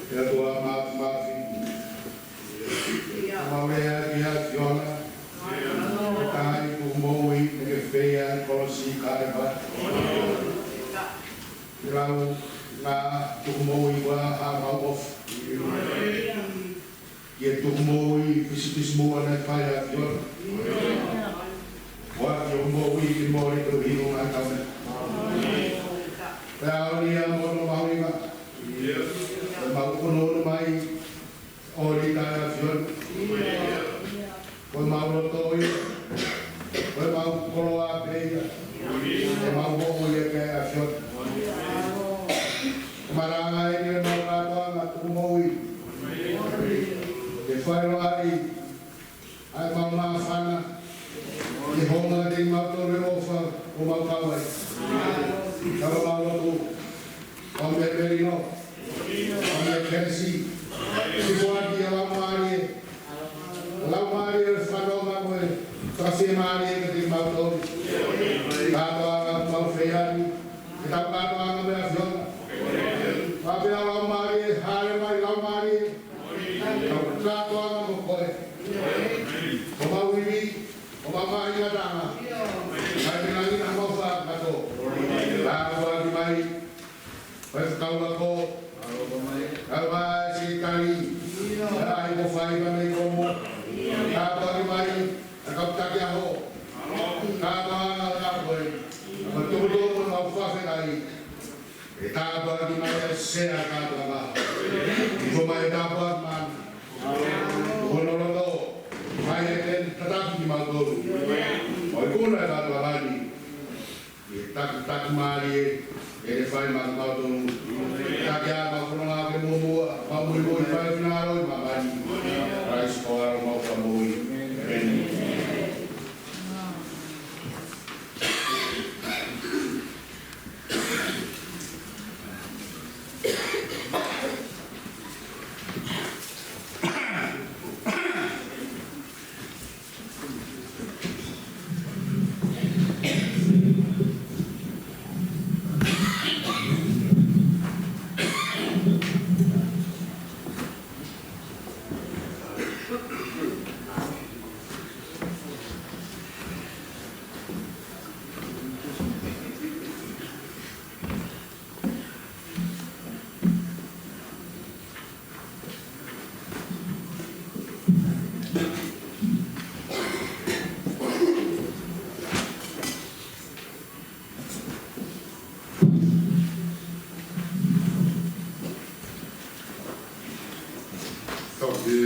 ʻE ʻOtua Māfimafi, ʻoku mau lea ki he ʻAfiona, ʻo ka ai tuʻumoʻui naʻe fai ʻi he kolosi Kalevale. Ke lau ngā tuʻumoʻui ua ha mau ʻofa. Ki he tuʻumoʻui pisipisimuʻa naʻe fai ʻe he ʻAfiona. ʻOatu hoʻo moʻui ke mole ʻi he ʻuhinga ʻo e ngaahi taʻu ni. Pea ʻaonga mo hono mahuʻinga. Pea mau ʻunuʻunu mai ʻo lī ʻa e ʻAfiona. Ko ʻemau loto ia, ko ʻemau koloa pē ia, ʻemau moʻui ia ki he ʻAfiona. Ko e malanga eni ʻemau kātoanga tuʻumoʻui. Ke fai loa ai ʻa ʻemau māfana, ke hoko atu kimautolu ʻi he ʻofa ʻoku mau kau ai. Ka mau Tau kātoanga mo e ʻAfiona. Pea pea Laumālie, hāʻele mai Laumālie. Tau kātoanga mo koe. Ko homau ivi, ko homau mahingatanga. Mai te nangina mau fakato. Tāpuaki mai. Faifekau ako. Kau mai sekelitali. Ai ko fai ka mei komo. Tāpuaki mai. Ka kau taki aho. Kātoanga ʻa koe. Ka tuku tō mo mau fafekai. ʻE tāpuaki mai ʻa e sea kātoanga. Ko mai tāpuaki mai. Ko hono loto. Mai ʻe te tataki kimautolu. ʻO ikuna e kātoanga ni. ʻE taki, taki mālie. ʻE ne fai maʻa kimautolu. Taki ʻa mau fononga ke muʻomuʻa. Mau muimui fai finangalo ʻi māmani. Kalaisi ko ʻAlo mau Fakamoʻui. ʻĒmeni. Tau ke,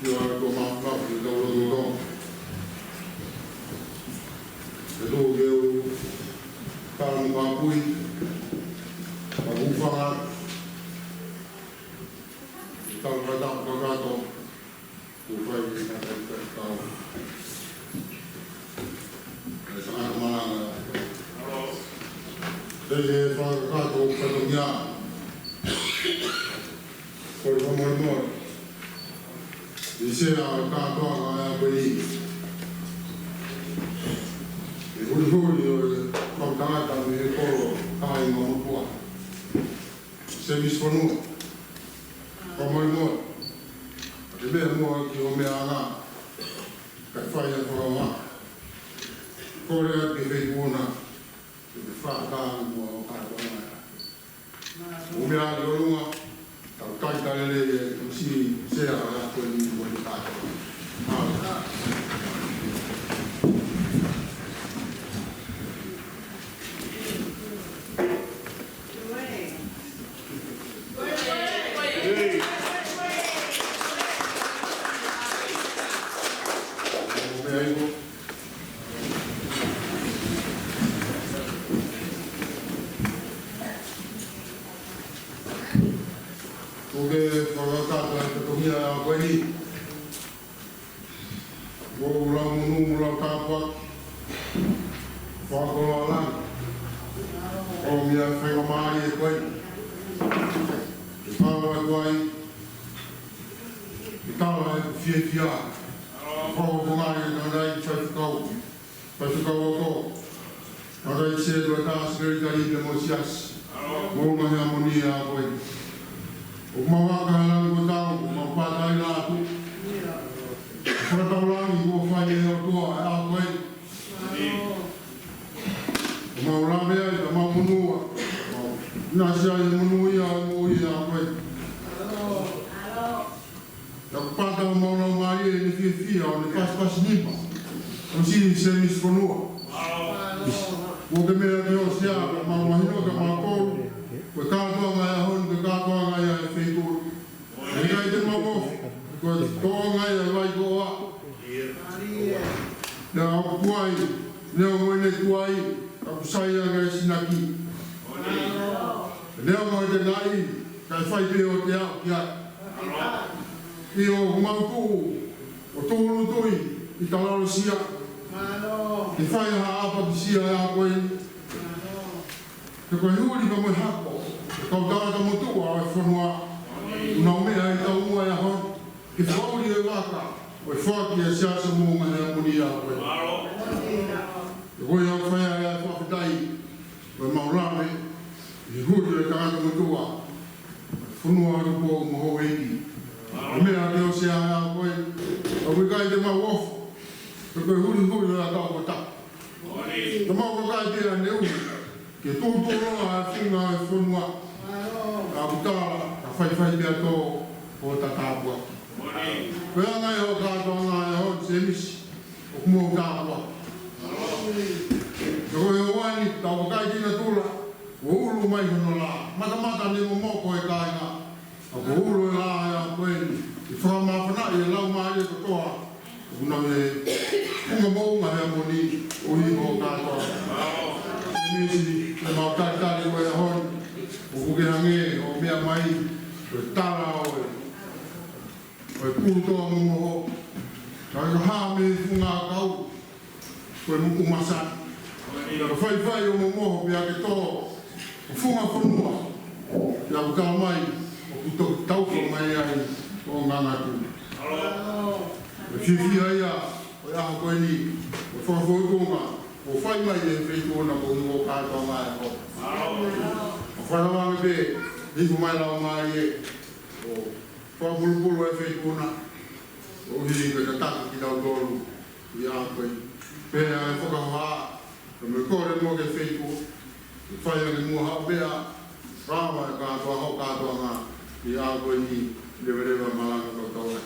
ʻio, ʻa ko ma, ma, ke tau loto tau. Ke tau ke u, tau ma pui, ma u fanga, tau ma tau ma kato. Kuo fai ʻe he tangata tau. ʻE tangata malanga. ʻE he fakakakato ʻo fatongia. Ko e fakamolemole. ʻI he sea kātoanga ʻa e ako ni. ʻE hulihuli ʻo e kau tangata mei he kolo ʻa e ngaahi motuʻa. Semisi Fonua. Fakamolemole. Ke meʻa muʻa ki hoʻo meʻa anga. Kae fai ʻa e fakaʻofa. Kole atu ke fai kuona. Ke fakaʻatā muʻa ʻo kātoanga. ʻO meʻa ki ʻolunga. Tau talitali lelei e M C sea ʻa e ako ni mo e kātoanga. Mālō. Ko e fakakakato ʻa e totongi ʻa e ako ni. Ko ʻeku lau monū, mo ʻeku lau tāpuaki. Fakakoloa langi. ʻOmai ʻa e faingamālie ko eni. Ke tau atu ai. Ke tau ai ʻeku fiefia. Fakakoloa langi ʻa e faifekau. Faifekau ako. Tangataʻeiki setuata, sekelitali pea mo e siasi. Mo e ngaahi ʻamanaki ʻa koe. ʻOku mau aka he langi ko tau, ʻoku mau pātai atu. Fakataulangi kuo fai ʻe he ʻOtua ʻa koe. ʻOku mau lave ai, ka mau monū. Mau nasi ai monū ia, mo ia ʻa koe. Ka pata mau lau mālie ʻene fiefia ʻo ne pasipasi nima. ʻO si Semisi Fonua. Kuo ke meʻa ki hoʻo sea, ka mau mahino ka mau kolu. Ko e kātoanga ʻa e ʻaho ni, ko e kātoanga ia ʻa e feituʻu. ʻIkai te mau ʻofa, ko e toʻonga ia ʻa e vai ko ʻoa. Pea ʻoku tuai, neongo ʻene tuai, ka ʻoku sai ange ʻa e sinaki. Neongo ʻete ngaʻi, kae fai pē ʻo te aʻu ki ai. ʻIo, ʻoku mau tuʻu ʻo tūʻulutui ʻi talalosia. Ke fai ha ʻapakisia ʻa koe. He ko e huli pea mo e hako ʻo e kau tangata motuʻa ʻo e fonua. ʻOku nau meʻa ʻi taumuʻa ʻo e ʻaho ni. Ke fakaʻuli e vaka ʻo e foaki ʻa e siasi mo e ngaahi ʻamanaki ʻa koe. He ko ia ʻoku fai ai ʻa e fakafetaʻi. Ko e mau lave ʻi he huli ʻo e tangata motuʻa, fonua ʻo Tupou mo Houʻeiki. ʻA e meʻa ke ʻosi ʻa e ʻaho ko ē, ʻoku ʻikai te mau ofo, he ko e hulihuli ʻo e ʻakau ko Tapu. Te mau vakai pē ʻaneuhu ke tūtuuloa ʻa e funga ʻo e fonua. Ka ʻoku tala, ka faifai pea tō ʻo tāpuaki. Ko e anga ia hoʻo kātoanga ʻa e ʻaho ni, Sēmisi, ʻoku mou tāpuaki. Ka ko e ʻaho ni, tau vakai ki natula, kuo ʻulu mai hono lā. Matamata ne momoko e kāinga, ka kuo ʻulu e lā ia ko eni, ʻi he fakamāfanaʻi e laumālie kotoa ʻoku nau ʻi he funga moʻunga Heamoni, ʻo ʻi hoʻo kātoanga. Sēmisi, te mau talitali koe he ʻaho ni, ʻoku ke hangē ʻo meʻa mai, ko e tala ʻo e ʻo e pulu toa momoho, ka ʻi he hā mei he funga ʻakau, ko e muku masani. Ka faifai ʻo momoho pea ke tō ʻo funga fonua, pea ʻoku tala mai ʻoku toki taufa mai ai ʻo ngangatu. Ko e fiefia ia ʻo e ʻaho ko eni, ʻo e fakafoʻituʻunga kuo fai mai ʻe he Feituʻu na koeʻuhi ko e kātoanga ʻo e ʻaho. ʻO fakalavange pē, hifo mai laumālie, ʻo fakapulupulu e Feituʻu na, koeʻuhi ko e tataki kitautolu ʻi he ʻaho ko eni. Pea ʻe fakahoha, ka mo e kole mo e Feituʻu, ke fai ange muʻa haʻo meʻa, lava e kātoa, hoʻo kātoanga ʻi he ʻaho ko eni, leveleva malanga kau tau ai.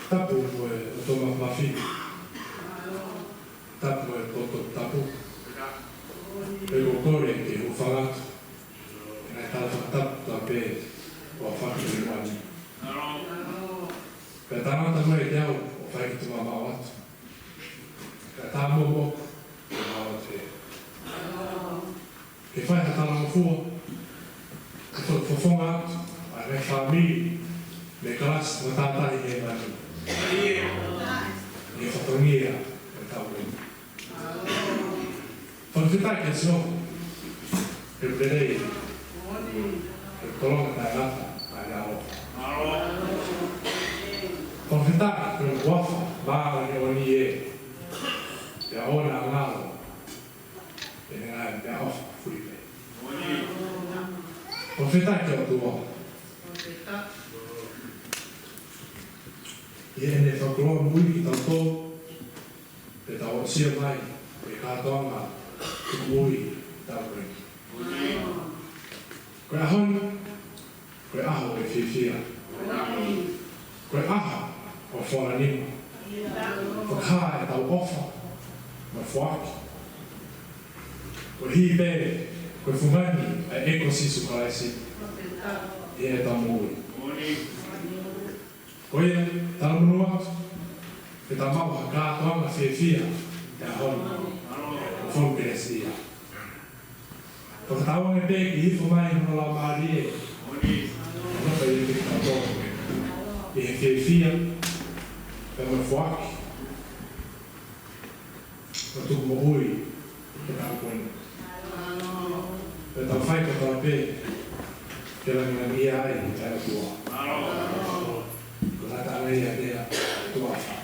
Tapu mo e ʻOtua Mafimafi. Tapu mo e poto tapu. Pea ʻoku ou kole ke u hūfanga atu he ngaahi tala fakatapu kotoa pē kuo fakahā ʻi muʻa ni. Pea tangata mai kiate au ʻo fai ke u mamaʻo atu. Pea tā mo moku ke mamaʻo atu pē. Ke fai ha talangofua, ke fo-, fofonga atu ʻa e ngaahi fāmili mei he kalasi matātahi ʻi hēvani, ʻi he fatongia ʻo e taʻu ko eni. Fakafetaʻi kia Sihova, he ʻoku lelei, he ʻoku tolonga taʻengata ʻa ʻene ʻaloʻofa. Fakafetaʻi ki hono huafa māʻoniʻoni ē, pea ʻoua naʻa ngalo ʻene ngaahi meʻaʻofa fuli pē. Fakafetaʻi ki he ʻOtua, ʻi heʻene fakakoloa moʻui kitautolu, pea tau aʻusia mai e kātoanga tuku moʻui taʻu ko eni. Ko e ʻaho ni, ko e ʻaho ʻo e fiefia. Ko e ʻaho ʻo e fola nima. Fakahā ʻetau ʻofa mo e foaki. Koeʻuhi pē ko e fungani ʻa e ʻEiki ko Sīsū Kalaisi ʻi heʻetau moʻui. Ko ia, talamonū atu ke tau maʻu ha kātoanga fiefia he ʻaho ni. Ko e fonu kelesi ia. Fakatauange pē ke hifo mai hono Laumālie, ʻo nofo ʻiate kitautolu ʻi he fiefia, pea mo e foaki, mo e tuku moʻui he taʻu ko eni. Pea tau fai kotoa pē ke lāngilangiʻia ai ʻa e ʻOtua. Ko e ngata ange ia pea tuʻa fa.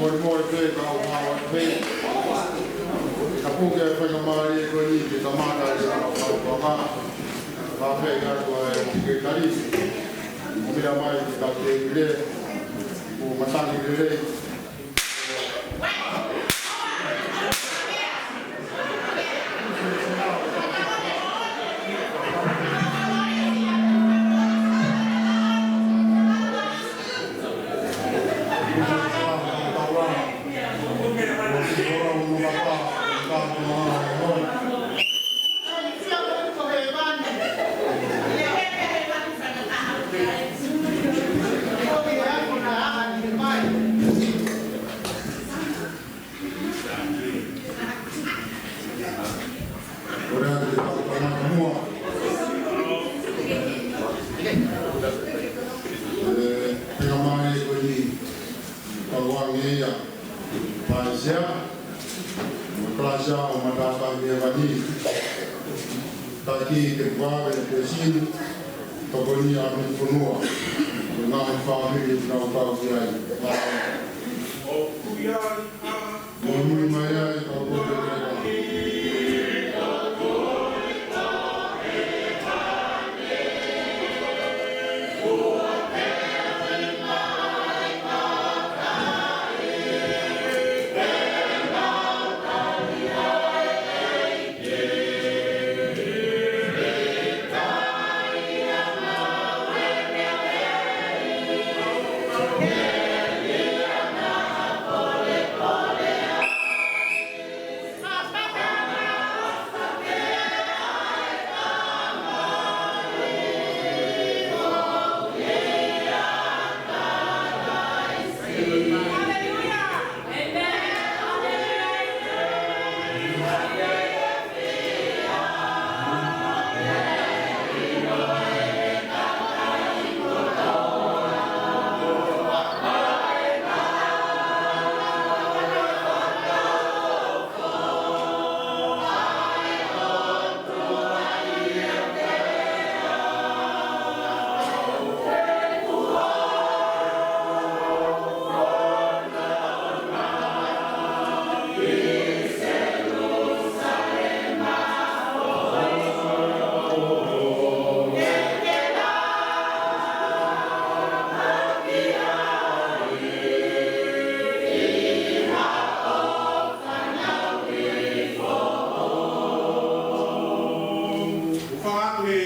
Molemole pē, kau māua pē. Ka puke e faingamālie ko eni ke kamata e kau kau kama. Ka pē ka tua e ke kali. Mira mai ke ka te ile. Ko matangi lelei. Ko e ʻaho ko eni ʻoku tau tangata muʻa. E, pea mai ko eni, tau ange ia, Paisea, mo Kalasi ʻo Matātahi Hēvani. Taki te kuave te sini, tokoni ʻa e fonua. Ko e ngaahi fāmili ʻoku nau tau ki ai. ʻOku ʻi ai ʻa Mui mai ai, kau koe. Ufanga atu he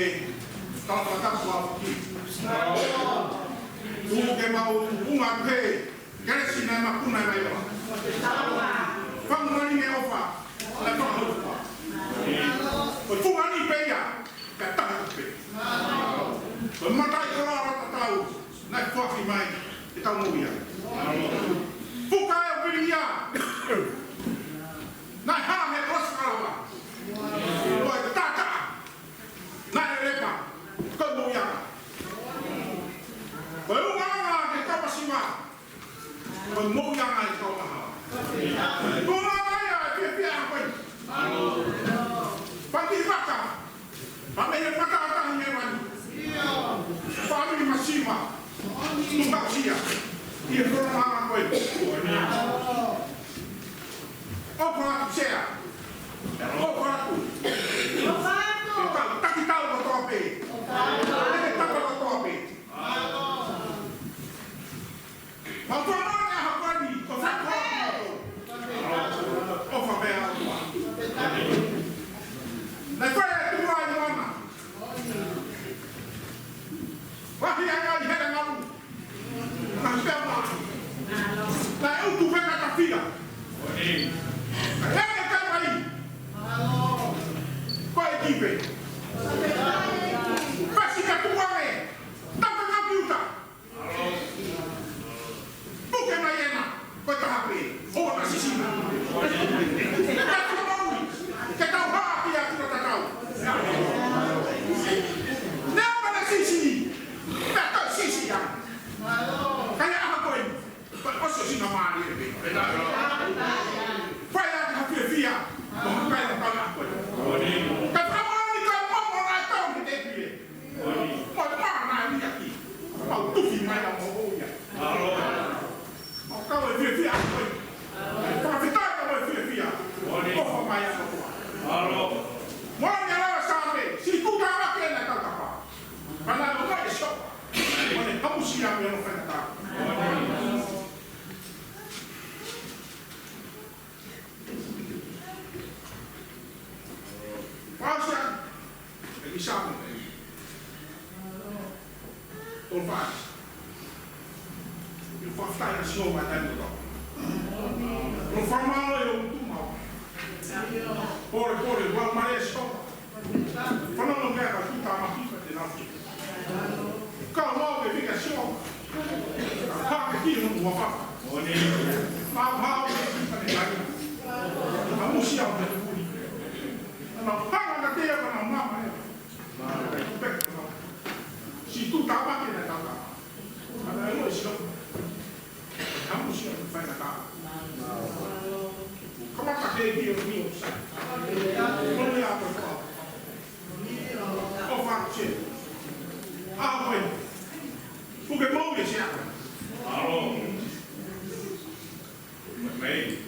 tau fakatapu a fuki. Tuku ke mau unga atu he kelesi naʻe makuna mai loa. Fanga ni me ofa, naʻe fanga ofa. Ko e fungani pē ia, ka taha pē. Ko e mataʻikoloa ʻo e tatau, naʻe foaki mai ke tau moʻui ai. Fuka e ʻo pili ia. Naʻe hā he ʻosi kalava. Ko e tata. Naʻe lepa. Ko e moʻuiʻanga. Ko e ʻumaʻanga ke kau masiva. Ko e moʻuiʻanga ke kau maha. Ko e ʻumaʻanga ia e fiefia ʻa koe. Pati vaka. Pame he mata ata he mani. Pame he masiva. Tukasia. Ia kona maha koe. ʻOfa atu sea. ʻOfa atu. ʻOfa atu. Taki tau kotoa pē. ʻOfa atu. Taki tau kotoa pē. Mau tō mai ʻa hapani, ko fako atu. ʻOfa pē ʻa ʻOfa. Naʻe fai e tuʻa i mana. Wahi anga i hele ngalu. Naʻe pea mā. Naʻe utu pē ka tafia. Naʻe kai mai. Ko e kipe. Pasi ka tuʻa e. Tapa ngā piuta. Puke mai ena, ko e taha pē, ʻo na sisina. Ka tau maui, ke tau hā ki a tuna tatau. Nea mana sisi, na tau sisi ia. Ka ia aha koe, ko e ʻosi ʻosi na mālie pē. Fai atu ha fiefia, mo ha kai na pala koe. Ka tau maui ka momo na e tau ki te pie. Mo e mana ni aki. Mau tufi mai a mo ia. Sō mai tani o tau. Ko fakamālō e o utu mau. Pole pole, ua mare e sō. Fanongo ki he kau tū tāmaki ka te nau. Ka mau ke fika sō. Ka ke ki honu wa fa. Mōne. Mau hao ke ki fa ne kai. Ka musi au ke kuli. Ka mau hanga ka te ia ka mau mama ia. Mau ke kupeka mau. Si tū tāmaki na tau ka. Ka na ua sio. Kamu siap main kata. Kamata ke dia ni usa. Kau ni apa kau? Kau fakse. Apa ini? Bukan mau ya siapa? Halo. Mai.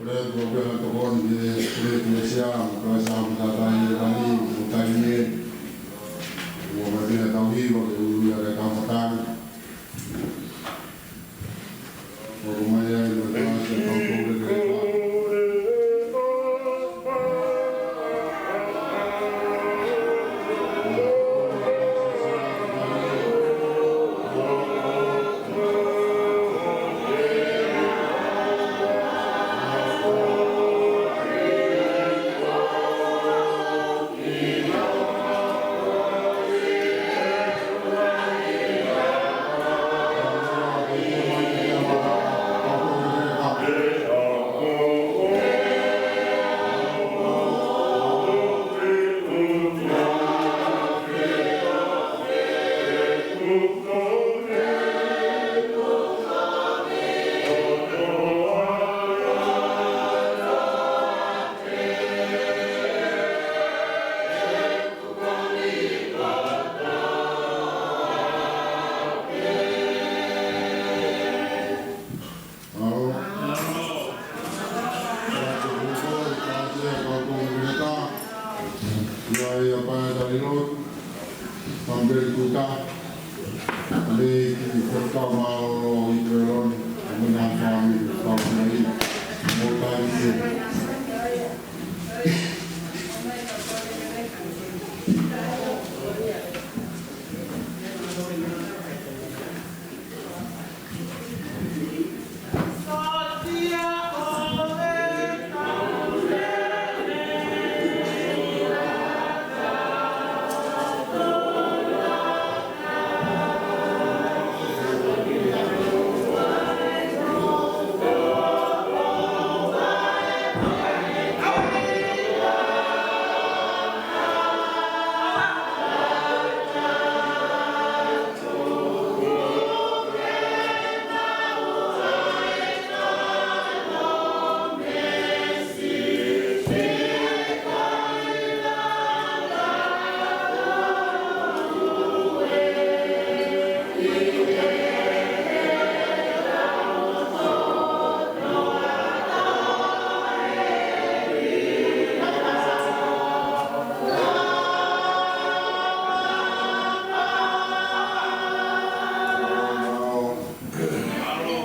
Kole atu ʻa e tokoni ki he Ekalesia mo e Kalaisi Taʻehāmai ʻi he Langi, mo e taimi ni. ʻOua mai pē ʻa e tau hiva ke ui ʻa e kamataʻanga. ʻOku mai ai mo e tau hiva ke ui ʻa e kamataʻanga. Alo. Alo. Ia, ia, pae tali lotu. Pambeli kuta. Lei ki kota mālōlō ʻi Tueloni. Mena fāmi kau nei. Mo tai ke.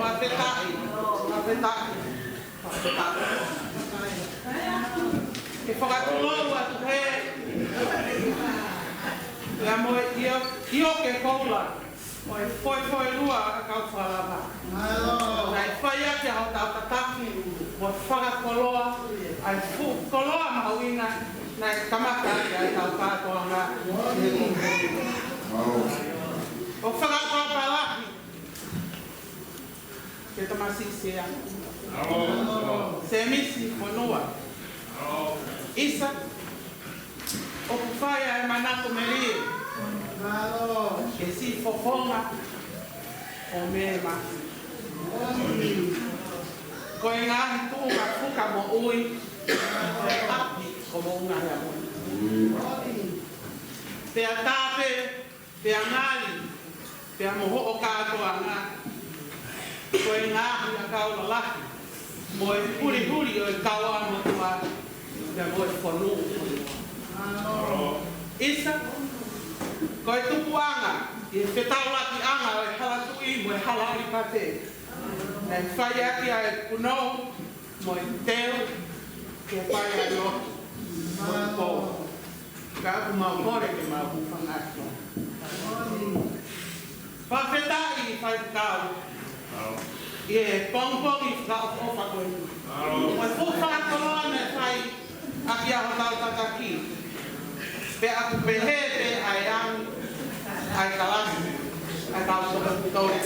Fakafetaʻi. Fakafetaʻi. Ke fakatulou atu he. Ia mo e ia. ʻIo ke koula, ʻo e foʻi foʻi lua ʻa e kau fakalava. Naʻe fai ʻaki ʻa hotau tataki, mo fakakoloa, ʻa e fuʻu koloa mahuʻinga, naʻe kamata ʻaki ʻa e kau kātoanga. ʻO fakapapālangi ke tamasiʻi sea. Sēmisi Fonua. ʻIsa, ʻoku fai ʻa e manako melie. Ke siʻi fofonga ʻo mei mafi. Ko e ngaahi tuʻunga fuka moʻui. ʻApi ko moʻunga he amoni. Pea tāpē, pea ngali, pea mo hoʻo kātoanga. Ko e ngaahi ʻakau lalahi, mo e hulihuli ʻo e kau ʻa motuʻa, pea mo e fonu. ʻIsa, ko e tupuʻanga, ʻi he fetaulakiʻanga ʻo e hala tuʻi mo e hala ʻi pate. Naʻe fai ʻaki ʻa e punou, mo e teu, ke fai ʻa e lotu, mo e pō. Ka ʻoku mau kole ke mau hūfanga atu. Fakafetaʻi faifekau. ʻI he pongipongi fakaʻofoʻofa ko eni. Mo e fuʻu fakakoloa naʻe fai ʻaki ʻa hotau tataki. Pea ʻoku pehē pē ʻa e angi, ʻa e kalasi, ʻa e kau sōkapitole.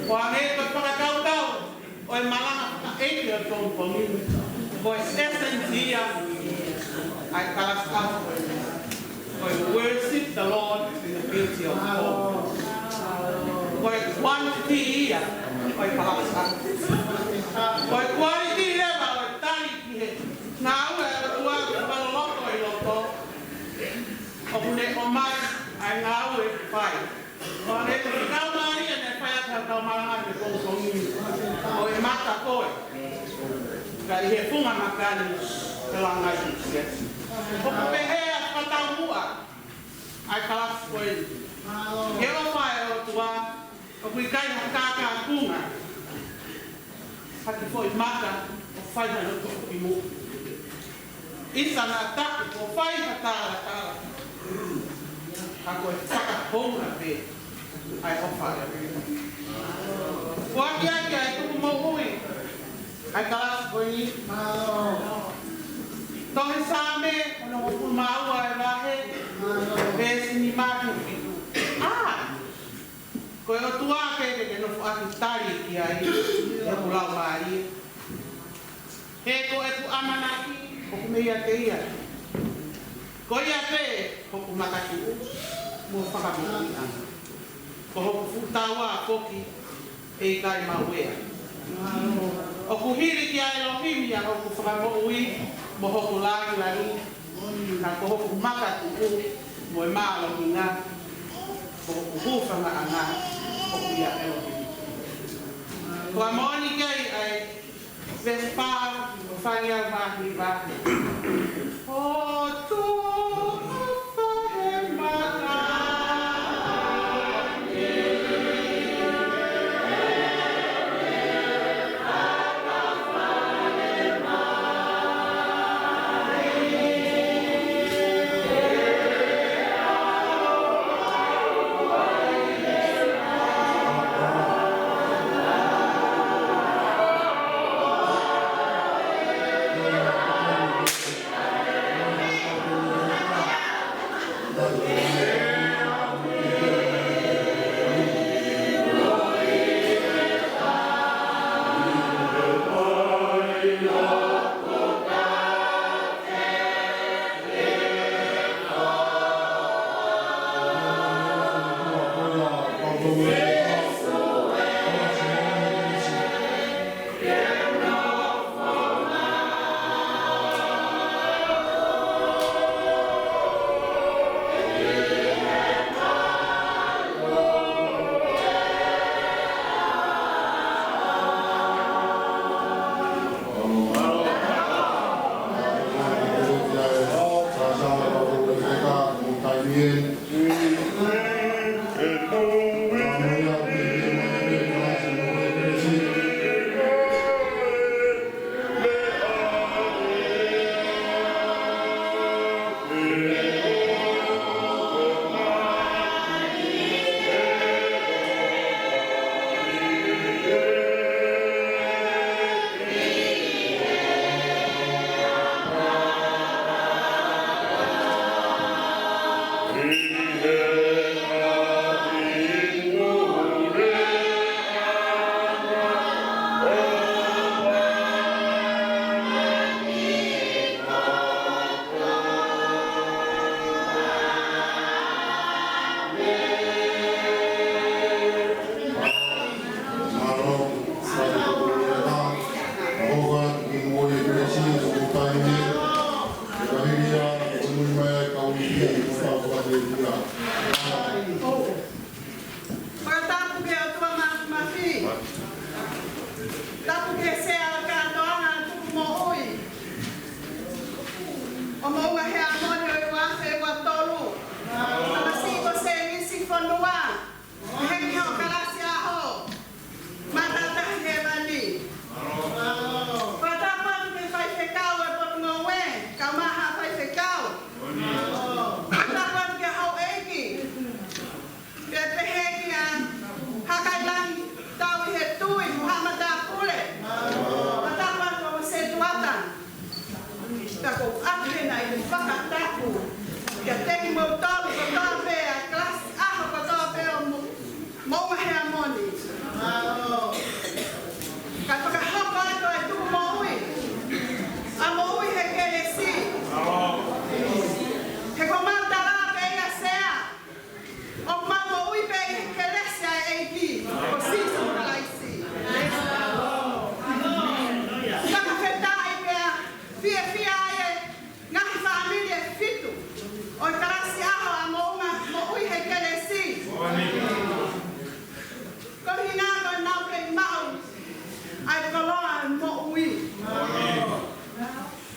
ʻO hangē ko e fakakaukau ʻo e malanga fakaʻeiki ʻo e pongipongi ni, ko e essence ia ʻa e kalasi ʻaho ko eni. Ko e worship the Lord in the beauty of holiness. Ko e quality ia ʻo e kalasi ʻaho. Ko e quality leva ʻo e tali ki he ngāue ʻa e ʻOtua ʻoku fakaloloto ʻi loto. ʻOku ne ʻomai ʻa e ngāue ke fai. ʻO ne ko e kau mālie naʻe fai ʻaki ʻa e kau malanga he pongipongi ni. ʻO e mata ko ē. Ka ʻi he funga makani, ʻe langai ki siasi. ʻOku pehē ʻa e fakataumuʻa ʻa e kalasi ko eni. Ke ʻofa ʻa e ʻOtua, ʻoku ʻikai ha kākākunga. Ha kiʻi foʻi maka, ʻo fai hano tuku ʻi muʻa. ʻIsa naʻa taku, ʻo fai ha talatala. Ka ko e fakahounga pē ʻa e ʻofa. Ko e ʻakiʻaki ʻa e tuku moʻui ʻa e kalasi ko eni. Tohi Saame, ono hongofulu mā ua ʻa e vahe, veesi nima ki he fitu. ʻA, ko e ʻOtua ke ke ke nofoʻaki tali ki ai ʻeku laumālie. He ko ʻeku ʻamanaki ʻoku meiate ia. Ko ia pē hoku makatuʻu mo fakamoʻui ʻana. Ko hoku fuʻu taua foki ʻe ʻikai mauea. ʻOku hili kia ʻElohimi ʻa hoku fakamoʻui mo hoku langilangi. Ka ko hoku makatuʻu mo e mālohinga, ko hoku hūfangaʻanga, ʻoku ʻia ʻElohimi. Ko e moʻoni kei ʻai, veesi fā, ʻo fai au vahi vahi. ʻO tuʻu ʻo fahe maka. Fakatapu ki he ʻOtua Māfimafi. Tapu ki he Sea ʻo e Kātoanga Tukumoʻui ʻo Moʻunga Heamoni ʻo e ua afe ua tolu. Tamasiʻi ko Sēmisi Fonua. Hiki hoʻo kalasi ʻaho. Matātahi hēvani. Fakatapu atu ki he faifekau ʻo e Potungāue, kae ʻumaʻā e faifekau. Fakatapu atu ki he houʻeiki. Pea pehē ki he Hakailangitauʻi he Tui, mo haʻa matāpule. Fakatapu atu ki he setuata. Ka ko ʻeku ʻapi ena ʻeku fakatapu kiate kimoutolu kotoa pē, ʻa e kalasi ʻaho kotoa pē ʻo Mo-, Moʻunga Heamoni. Ka fakahoko atu ʻa e tukumoʻui, ʻa e moʻui he kelesi. He ko ʻemau tala pē ia Sea, ʻoku mau moʻui pē he kelesi ʻa e ʻEiki ko Sīsū Kalaisi. Fakafetaʻi pea fiefia ai e ngaahi fāmili ʻe fitu ʻo e kalasi ʻaho ʻa Moʻunga Moʻui he Kelesi. Ko e ʻuhinga ko ʻenau kei maʻu ʻa e koloa ʻo e moʻui.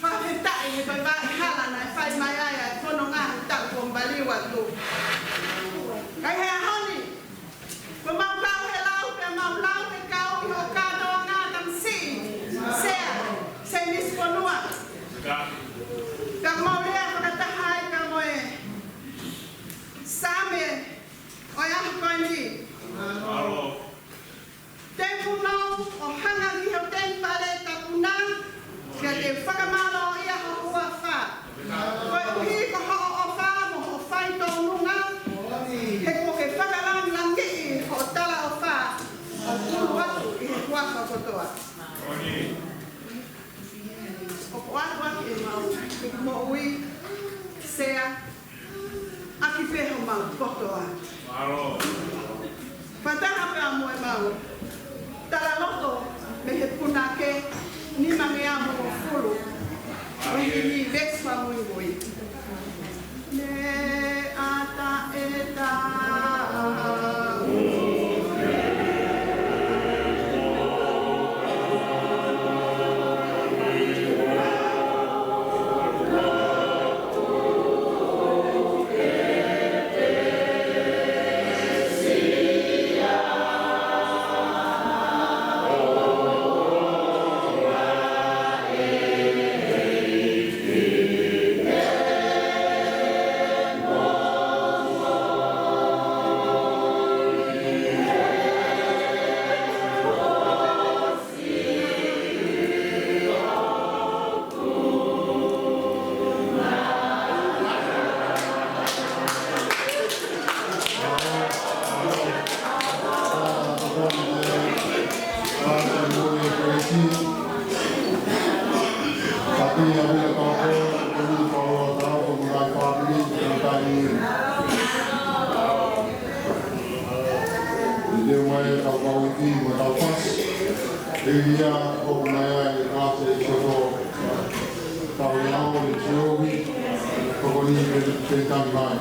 Fakafetaʻi he vaivai hala naʻe fai mai ai ʻa e fononga he taʻu kuo maliu atu. Ka ʻi he ʻaho ni, ko ʻemau kau he lau, pea mau lau he kau ʻi hoʻo kātoanga tamasiʻi, Sea, Sēmisi Fonua. Ka mau lea fakataha ai ka mo e Saame ʻo e ʻaho ko eni. Te u punou ʻo hanga ki ho temipale tapu na, pea te u fakamālōʻia ho huafa. Koeʻuhi ko hoʻo ʻofa mo hoʻo faitōnunga, he kuo ke fakalāngilangiʻi hoʻo talaʻofa ʻo kulu atu ʻi he huafa kotoa. ʻOku ʻoatu ʻaki ʻemau moʻui, Sea, ʻaki pē homau kotoa. Fakataha pea mo ʻemau talaloto mei he punake nimangeau hongofulu, ʻo hili veesi fakamuimui. Ne ata e ta Ia, ʻoku mai ai e kalasi ʻEkisoto, tau ia o le tiovi, tokoni ke, ke tau mai.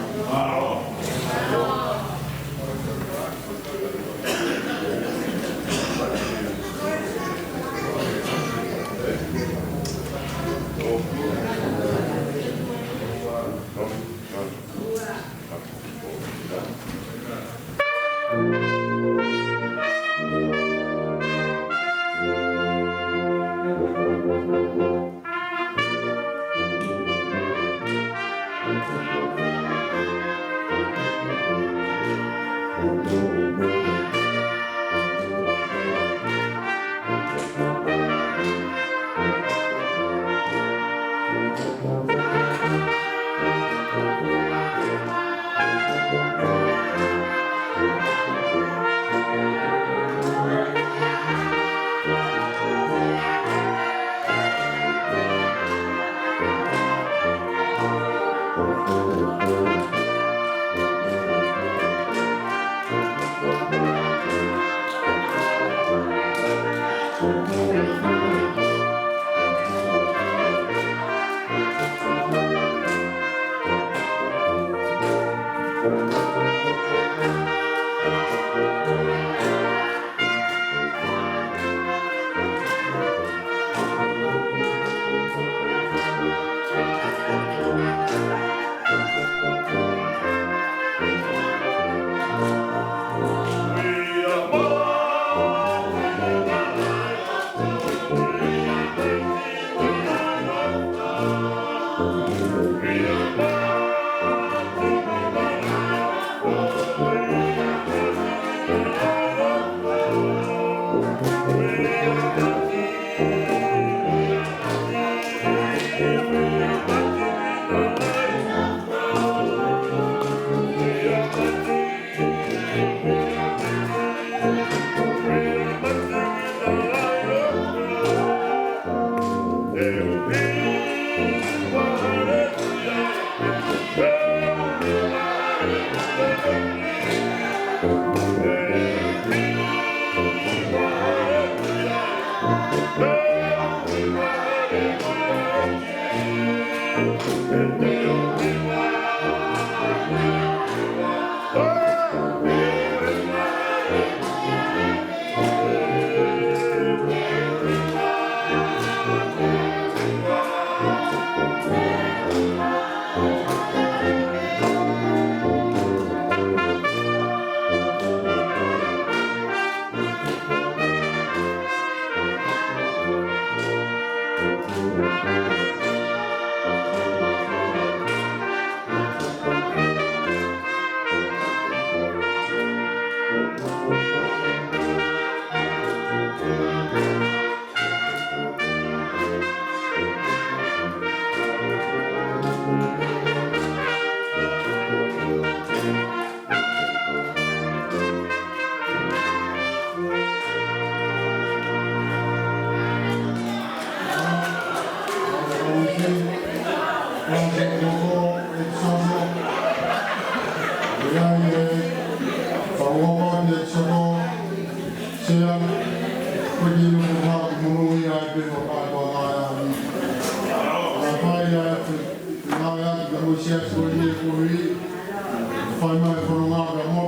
Fai mai fononga ka mo.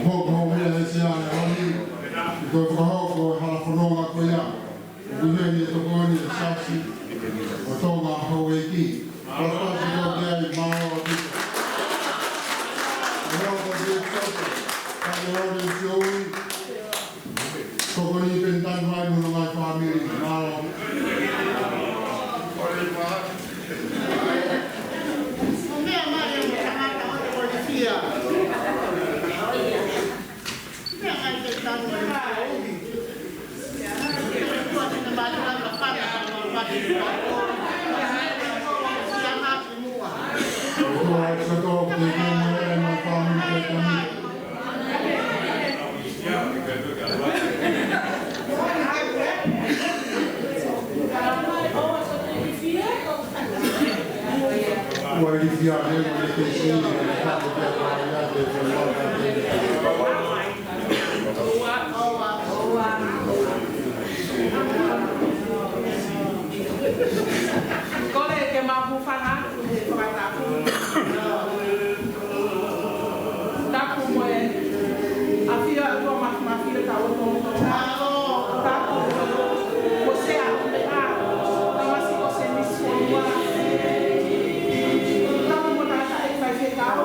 Mo ko mo mea he sea e honi. Ko e fakahoko e hala fononga ko ia. Ko e heni e tokoni e Siasi ʻo Tonga Houʻeiki. Ko e pasi ko ke ai mao o tiko. Ko e hoko ki e toko. Ka ke honi e sioi. Tokoni pē tanu mai mo hono ngaahi fāmili. Mao. Ko e meʻa mai e mo tangata o te ko e fia. Kole ke mau hūfanga atu he fakatapu. Tapu mo e ʻafio ʻa e ʻOtua Māfimafi ʻi hotau lotolotonga. Tapu mo e sea ʻo e meʻa, tamasiʻi ʻo Semisi Fonua. Tapu mo e tangataʻeiki faifekau.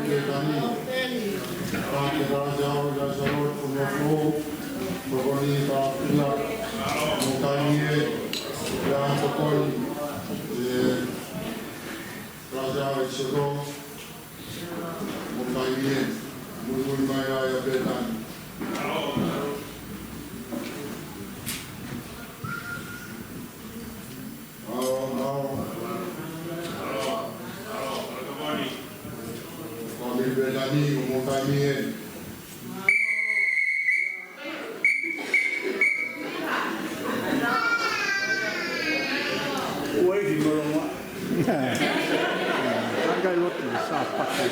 Pētani, pea ke kalasi au i Laisalo, ko Nofu, ko Koni, ka pia, mo Kaimie, pea ko Koni, ē, kalasi au i Soto, mo Kaimie, muimui mai ai ʻa Pētani. Ao, ao. Ko mi Pētani, ko mo Kaimie. Ua i ki Molonga. Angai lotu sa pate.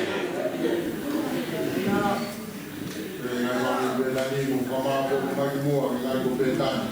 Pea ngaahi mami Pētani mo kamau ko mai ki muʻa, ngaahi ko Pētani.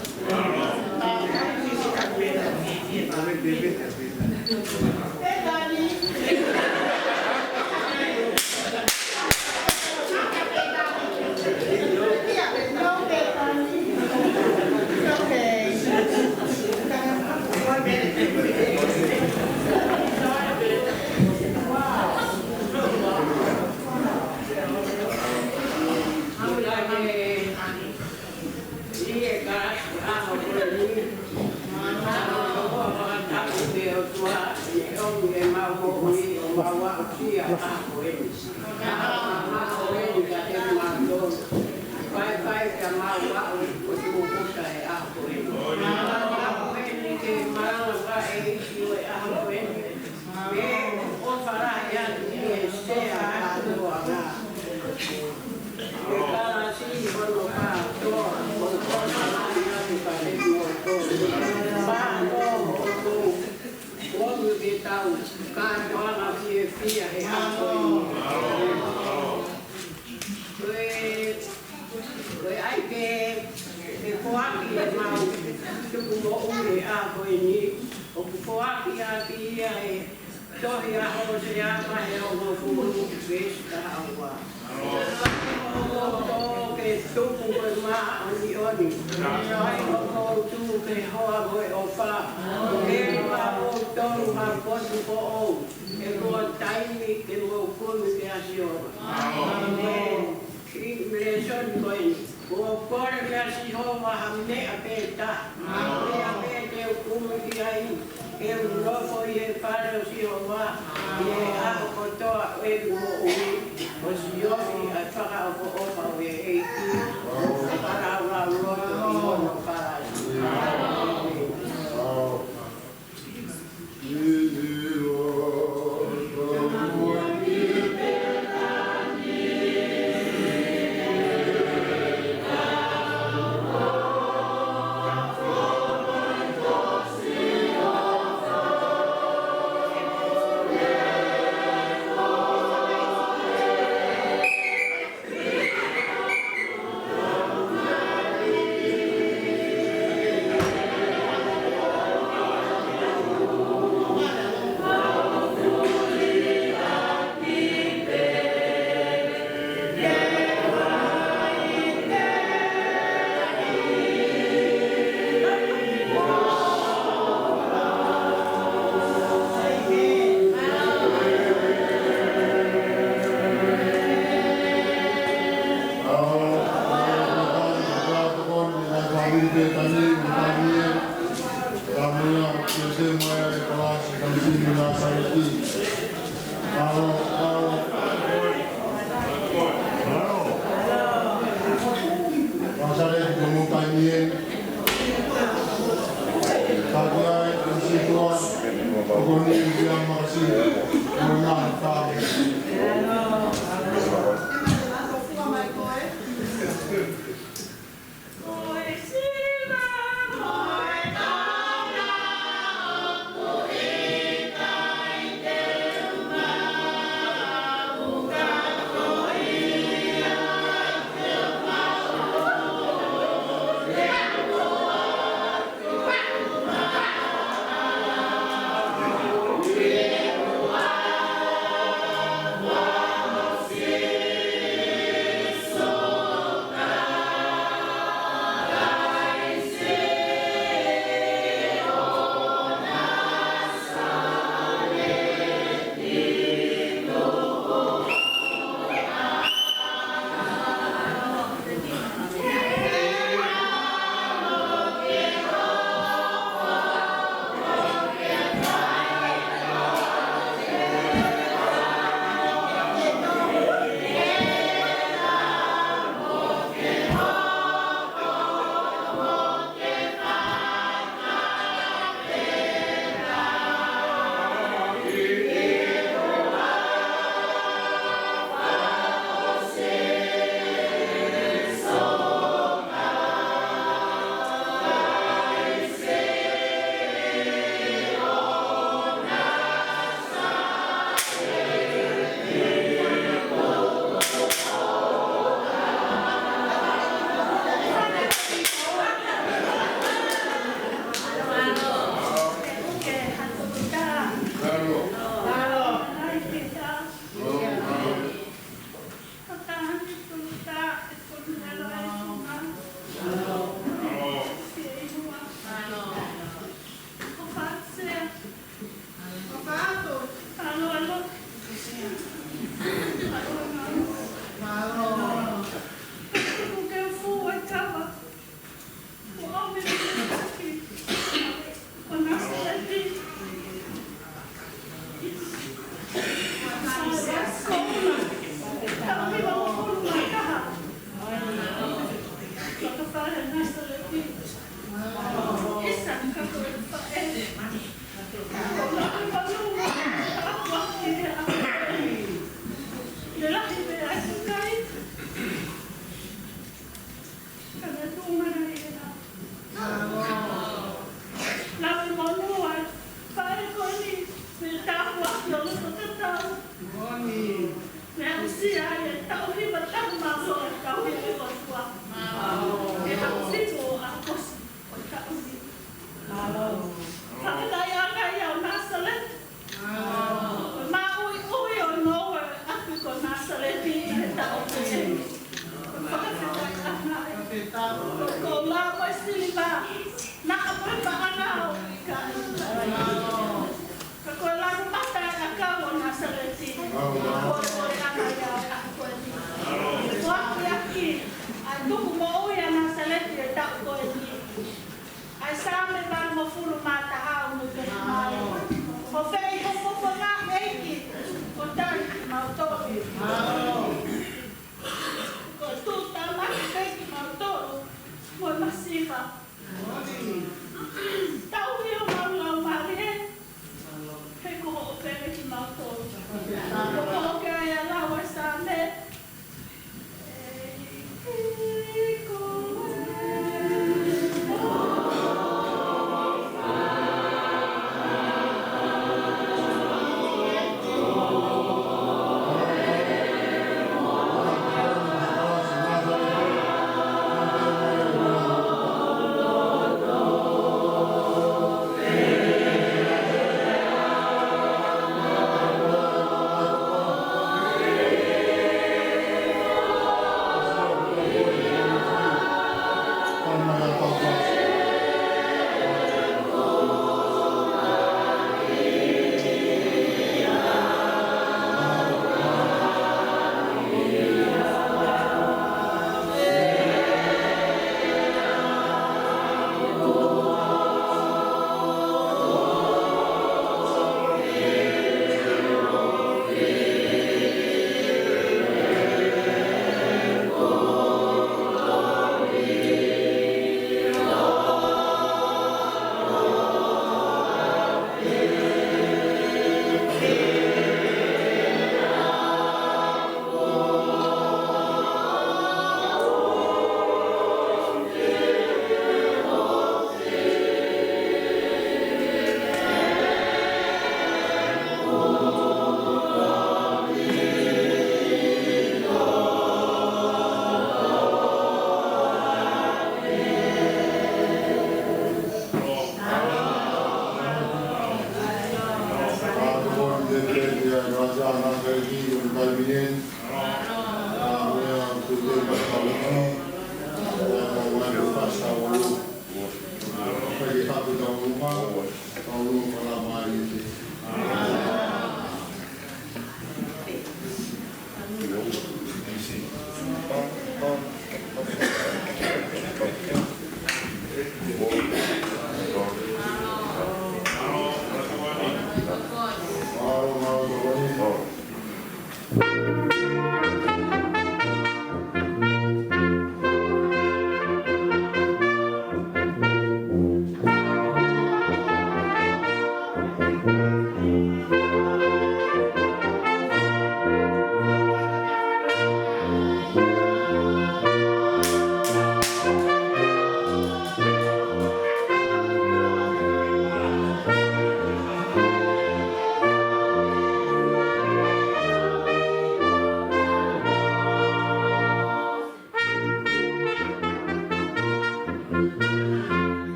Ko e, ko e ʻai ke, ke foaki ʻemau tuku moʻui he ʻaho ko eni, ʻoku foaki ʻaki ia he tohi ʻa Hōsea vahe hongofulu veesi taha ua. Ko e tupu ko e māʻoniʻoni, ʻai hoʻomou tuʻu ke hoa mo e ʻofa, ke ʻi ai maʻamoutolu ha potu foʻou, he ko e taimi ke mou kumi kia Sihova. ʻĒmeni. Kiʻi lēsoni ko eni. Kuo kole kia Sihova ha meʻa pē taha. Meʻa pē te u kumi ki ai, ke u nofo ʻi he fale ʻo Sihova ʻi he ʻaho kotoa ʻo ʻeku moʻui, ʻo siofi ʻa e fakaʻofoʻofa ʻo e ʻEiki, ʻo fakalaulauloto ʻi hono palani. ʻĒmeni. Lahi pē ʻa e kakai. Ka naʻe tuʻu mai ʻa e ʻEiki. Lau e monū ʻa e faʻē ko eni, mei he tāpuaki ʻo e loto tatau. Mei he aʻusia ʻa e taʻu hiva taha mā sō e kau ia e ʻOtua. ʻI he ʻaho fitu ʻo ʻAokosi ʻo e taʻu ni. Fakafetaʻi ʻa e ʻEiki ʻo Nāsaleti. Maʻuiʻui ʻo e ngoue ʻo e ʻapi ko Nāsaleti ʻi he taʻu ko eni. Fakafetaʻi ʻa e ʻEiki. Ko e koula mo e siliva naʻa mo e paʻanga ʻoku ʻikai. Ka ko e lanu mata ʻo e ʻakau ʻo Nāsaleti. Ko e, ko e ʻEiki ia ʻo e ʻaho ko eni. Ko e ʻapiaki ʻa e tuku moʻui ʻa Nāsaleti ʻi he taʻu ko eni. ʻA e Saame valungofulu mā taha ʻoku ne pehē mai: ʻOku feʻihofofonga ʻEiki, ʻoku tali kimautolu. Ko e tuʻutāmaki pē kimautolu mo e masiva. Tauhi homau laumālie, he ko hoʻo pele kimautolu. Ko hoʻo ke ʻai ʻa e lau ʻa e Saame.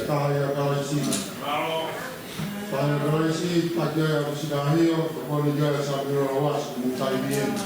Taha ʻia Kalaisi. Taha ʻia Kalaisi, taki ai ʻa e ʻapi Sikaio, ko eni ʻa e Samuela Uasi, mo taimi eni.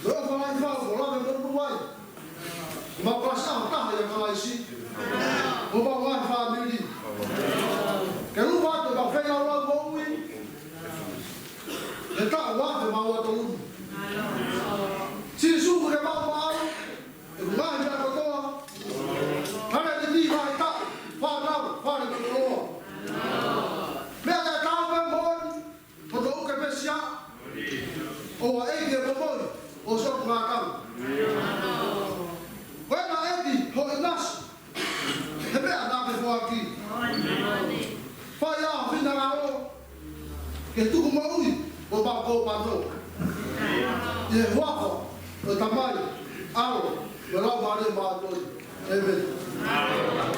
Ko e ʻofa lahi fau, ko e lave monū ai. Mau kalasi ʻaho taha ʻia Kalaisi. Mo ʻemau ngaahi fāmili. Ke luva atu ʻemau feilaulau moʻui. He taʻu ua afe mā ua tolu ni. Sīsū ke mau maau. ʻEku ngaahi meʻa kotoa. Hale ni ti vai ta. Fānau, fale kotoa. Meʻa ke tau pē moʻoni. Ko tō ke pesia. ʻOua ʻe ke momoi. ʻO sio ku ngā tau. Ko e na eti, ho i nasi. He meʻa naʻa ke foaki. Fai ʻa finangalo. Ke tuku moʻui, ʻo pā kōpano. ʻI he huafa, ʻo e Tamai, ʻAlo, mo e Laumālie Māʻoniʻoni. ʻĒmeni.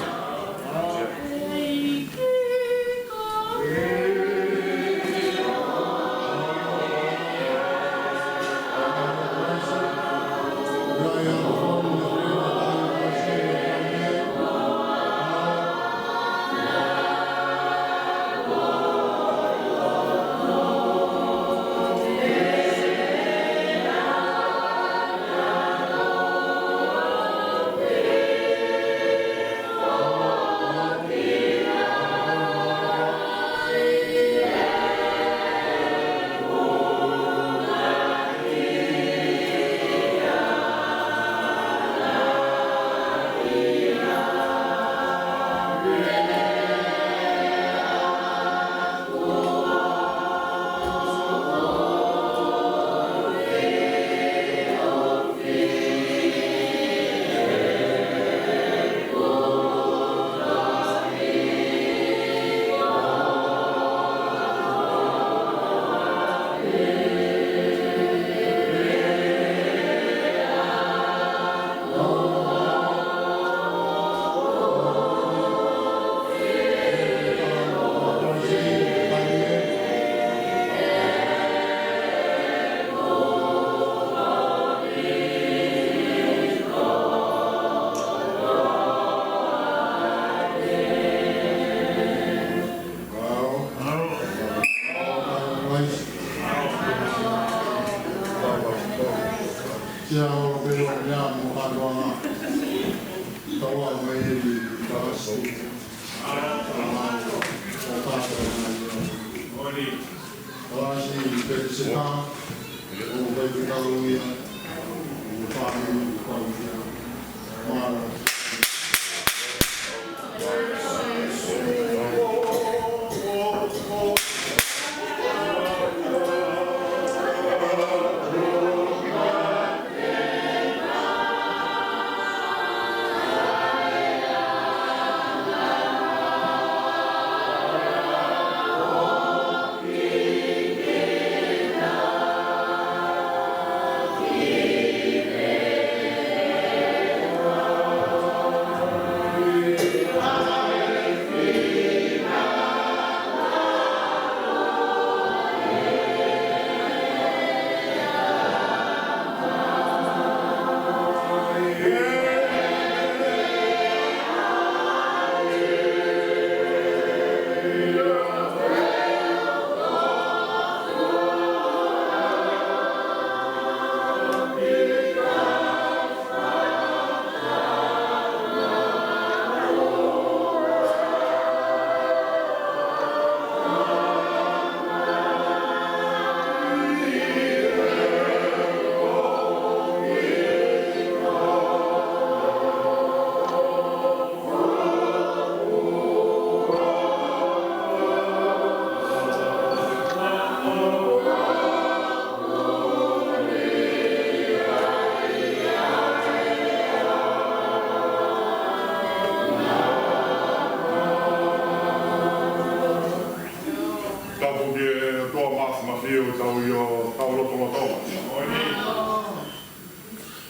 Tapu ki he ʻOtua Māfimafi ʻo tau ʻi hotau lotolotonga.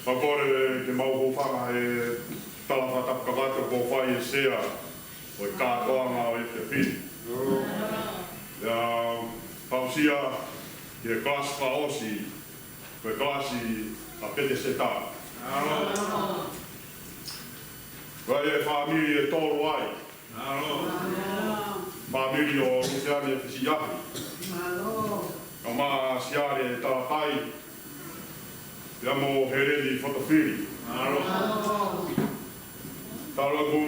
Pea kole ke mau hūfanga he tala fakatapu kakato kuo fai ʻe he sea ʻo e kātoanga ʻo e efiafi ni. ʻIo, fakaʻosi ʻa e kalasi fakaʻosi, ko e kalasi ʻa Peteseta. Ko e fāmili ʻe tolu ai. Fāmili ʻo Luseane Fisiahi. Kae ʻumaʻā Siale Talakai. Pea mo Heleni Fotofili. Talo ku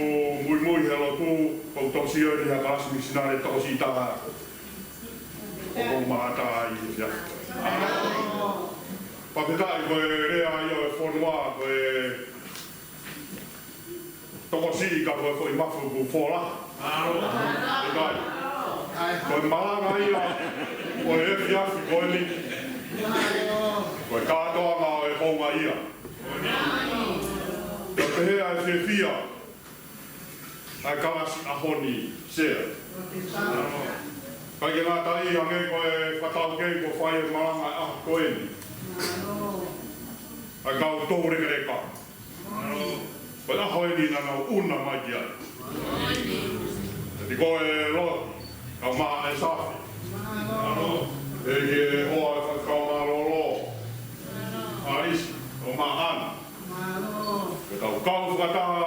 muimui he lotu, ko u tokosiʻi ʻeni ha kalasi misinale tokosiʻi taha ʻoku ou mamata ai he efiafi. Fakafetaʻi ko e lea ia ʻo e fonua, ko e tokosiʻi ka ko e foʻi mafu kuo fola. Fakafetaʻi. Ko e malanga ia ʻo e efiafi ko ʻeni, ko e kātoanga ʻo e houngaʻia. Pea pehē ʻa e fiefia ʻa e kalasi ʻaho ni, Sea. ʻIkai ke ngata ai, hangē ko e fakataukei kuo fai e malanga ʻaho ko ʻeni, ʻa e kau toulekeleka. Ko e ʻaho ʻeni naʻa nau ʻuna mai ki ai. Pea ko e Lohi, kau Maʻa e Safi. ʻEiki e hoa e Faifekau Mālōlō, ʻAlisi, kau Maʻana. Ke tau kau fakataha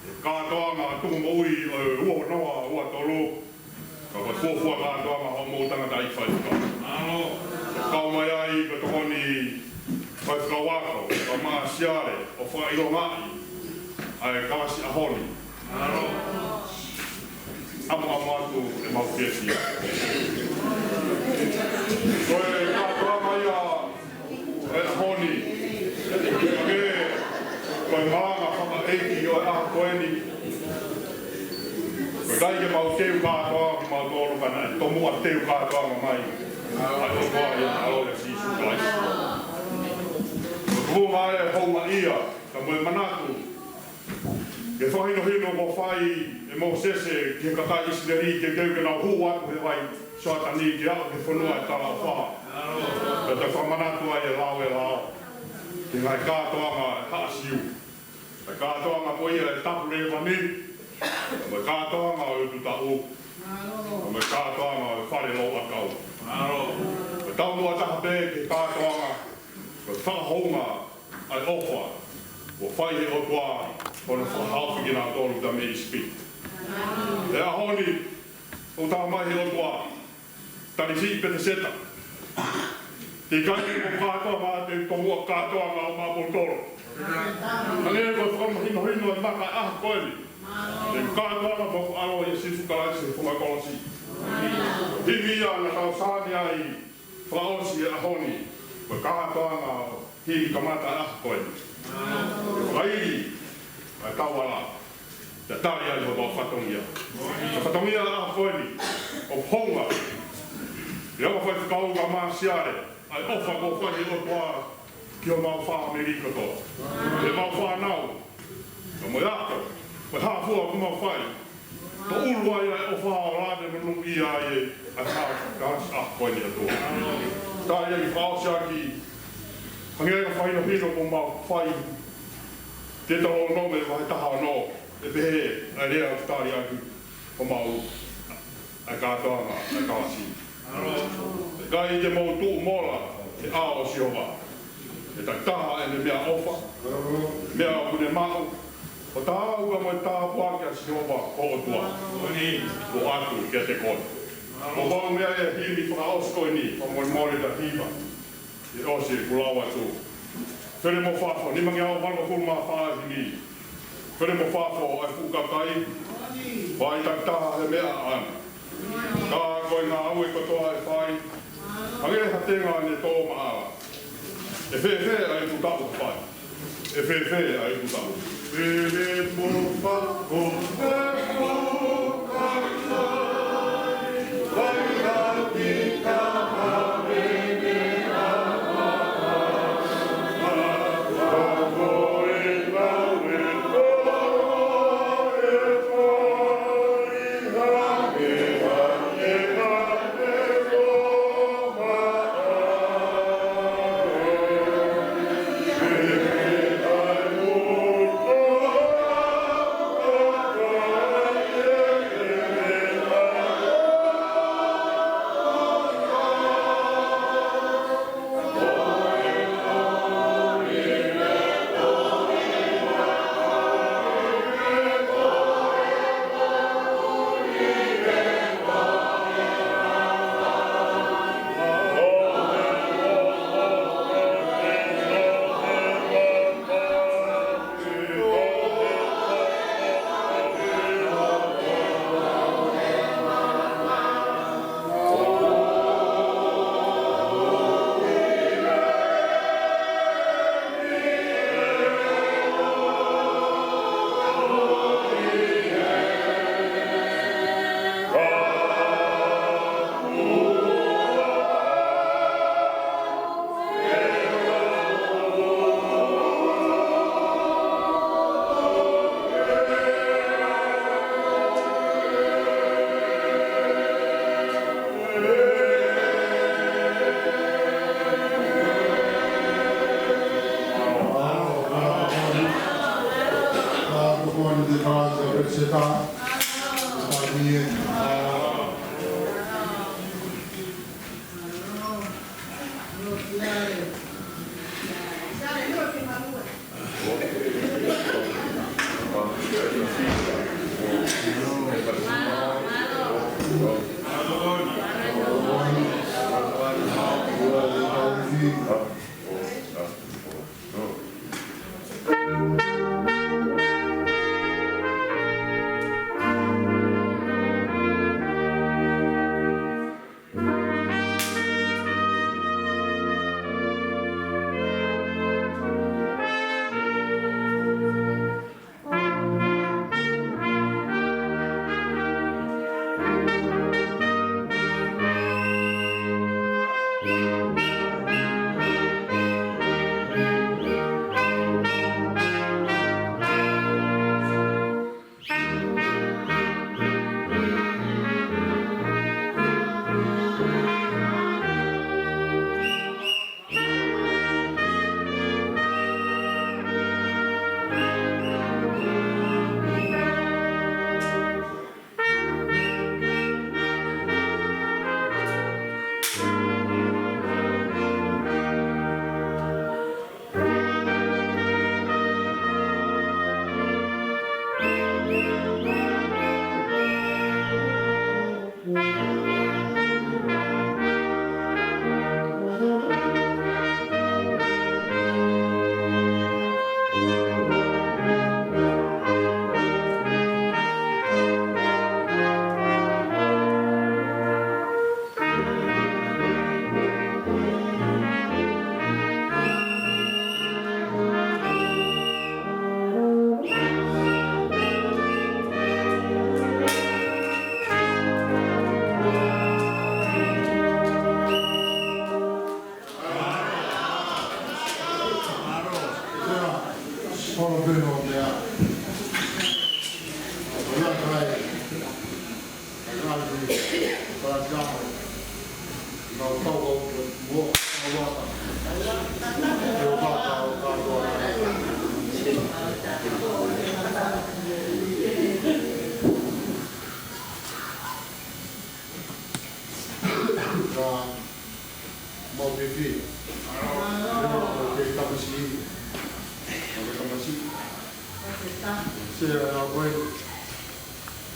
he kātoanga tuku moʻui ʻo e ua noa ua tolu. Ka ko e fuofua kātoanga hoʻomou tangataʻeiki faifekau. Kau mai ai ko e tokoni faifekau ako, kau Maʻa Siale, ʻo fakaʻilongaʻi ʻa e kalasi ʻaho ni. ʻAmuʻamu atu ʻemau fiefia. Ko e kātoanga ia ʻo e ʻaho ni, ke ko e malanga fakaʻeiki ʻo e ʻaho ko ʻeni. Ko e ʻikai ke mau teu kātoa kimautolu ka naʻe tomuʻa teu kātoa mai ʻa e ʻOtua ʻia ʻAlo ʻia Sīsū Kalaisi. Ko e tuʻunga e houngaʻia, ka mo e manatu ke fakahinohino kuo fai ʻe Mōsese ki he kakai ʻIsileli ke keu ke nau hū atu he vai Sioatani ke aʻu ki he fonua ʻo e talaʻofa. Pea te fakamanatu ai e lao e lao ki he ngaahi kātoanga ʻa e haʻa Siu. Ko e kātoanga ko ia ʻo e Tapu Lēvani, mo e kātoanga ʻo e Utu Taʻu, mo e kātoanga ʻo e Fale Louʻakau. Ko e taumuʻa taha pē ki he kātoanga, ko e fakahounga ʻa e ʻofa kuo fai ʻe he ʻOtua ʻo ne fakahaofi kinautolu mei ʻIsipite. He ʻaho ni, ʻoku tala mai ʻe he ʻOtua, tali siʻi Peteseta, teʻeki ai ke u kātoa maʻa, te u tomuʻa kātoa maʻa maʻamoutolu. Hangē ko e fakamahinohino ʻa e maka ʻaho ko ʻeni, te u kātoa maʻa hoku ʻAlo ʻia Sīsū Kalaisi he funga kolosi. Himi ia naʻa tau sani ai fakaʻosi e ʻaho ni, ko e kātoanga ʻo e himi kamata ʻaho ko ʻeni. Ko e fakaʻili ʻa e tauala, pea tali ai hoʻomou fatongia. Ko e fatongia ʻaho ko ʻeni, ʻoku hounga ʻi he kau faifekau, kau Maʻa Siale, ʻa e ʻofa kuo fai ʻe he ʻOtua ki homau fāmili kotoa, ʻemau fānau, ka mo e ako, mo e hā fua ʻoku mau fai. Ko e ʻulu ia ʻa e ʻofa ʻo lave monūʻia ai ʻa e kalasi ʻaho ko ʻeni ʻa e ʻOtua. Tali ai fakaʻosi ʻaki, hangē ko e fakahinohino kuo mau fai, Teutalōnome vahe taha ono, ʻe pehē ʻa e lea ʻoku tali ʻaki homau ʻa e kātoanga ʻa e kalasi. ʻIkai te mou tuʻu mola he ʻao ʻo Sihova. ʻE takitaha ʻene meʻaʻofa, meʻa ʻoku ne maʻu, ʻo taau ka mo e tāpuaki ʻa Sihova ko ho ʻOtua ʻoku ʻoatu kiate koe. Ko e meʻa ia e himi fakaʻosi ko ʻeni, fakamolemole ta hiva. ʻE ʻosi ʻeku lau atu. Fele mo fafo, nimangeau valungofulu mā fā himi. Fele mo fafo ʻa e fuʻu kakai, fai takitaha he meʻa ʻaʻana. Ka ko e ngāue kotoa ʻe fai, hangē ha tenga ne tō maʻala. ʻE fēfē ʻa ʻeku taʻu fai? ʻE fēfē ʻa ʻeku taʻu? Fele mo fafo, fai takitaha Mau fiefia. Mau ke tamasiʻi. Mau ke tamasiʻi. Sea ʻa koe.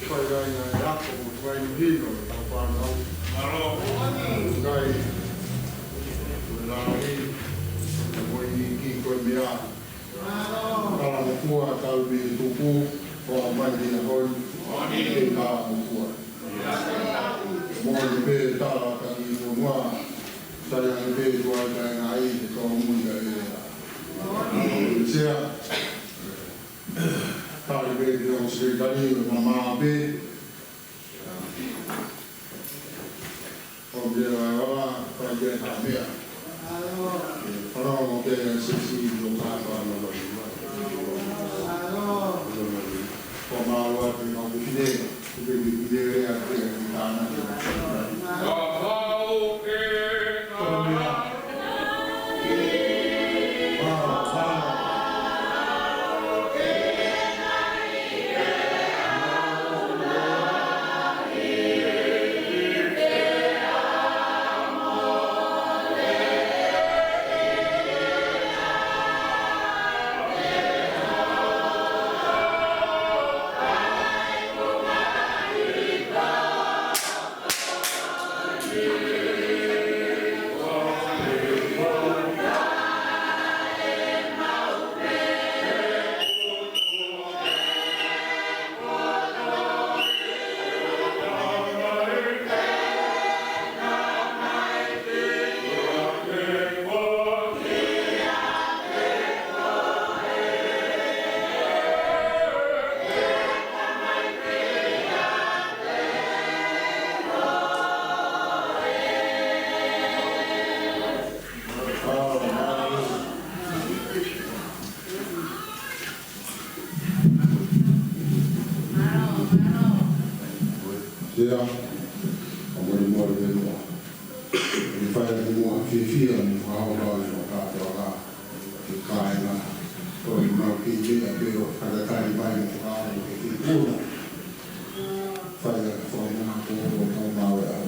Fai ai ngaahi ako mo fai ni hino ʻo tau fānau. Ngai. Ko e lāngi. Ko e moʻui ni ki ko e meʻa. Tala mo fua tau mei tupu. Ko a mai ni a hoi. Ke tala mo fua. Mo ni pē tala taki fonua. Tala ni pē tua i kai ngai te tau mui ka e. Sea. Tali pē ki ʻo Sekelitali ʻo e mama pē. ʻO pē ʻa e ʻola, fai pē ha meʻa. Fānau ʻo pē sesi ʻo kātoa no lo. Ko mālō atu ʻa e kau fefine, ko pē ki pē ʻa e pē ki tāna. Sea, ʻa mani mō le mua. Ni fai atu mua fiefia ni fakahoa ʻo kātoa ka. Ke kāinga. Ko e mau Ke ʻi ai pē ʻo fakatali mai mo fakaʻamu ke ke kula. Fai ʻa e fakamanatu ʻo tau maʻu e ʻaho.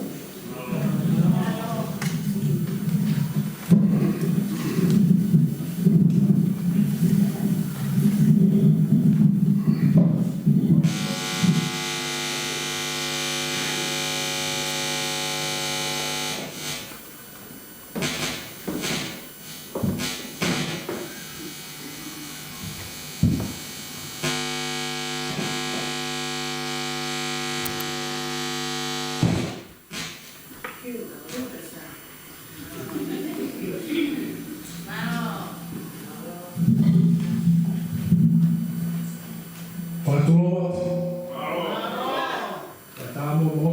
Fakatulou atu. Ka tā mo moko.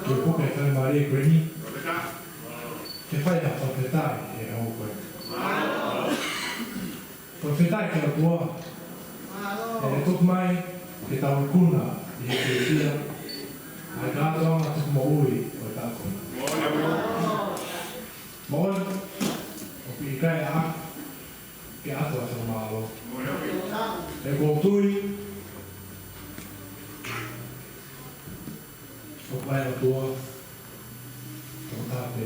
Ke puke faingamālie ko eni. Ke fai ha fakafetaʻi he ʻaho ko eni. Fakafetaʻi ki he ʻOtua. ʻE tuku mai ke tau ikuna ʻi he fiefia ʻa e kātoanga tukumoʻui ʻo e taʻu ko eni. Moʻoni, ʻoku ʻikai ʻaʻaku ke ʻatu ʻa e fakamālō. He ʻoku ou tui ʻoku ʻi ai e ʻOtua tokotaha pē.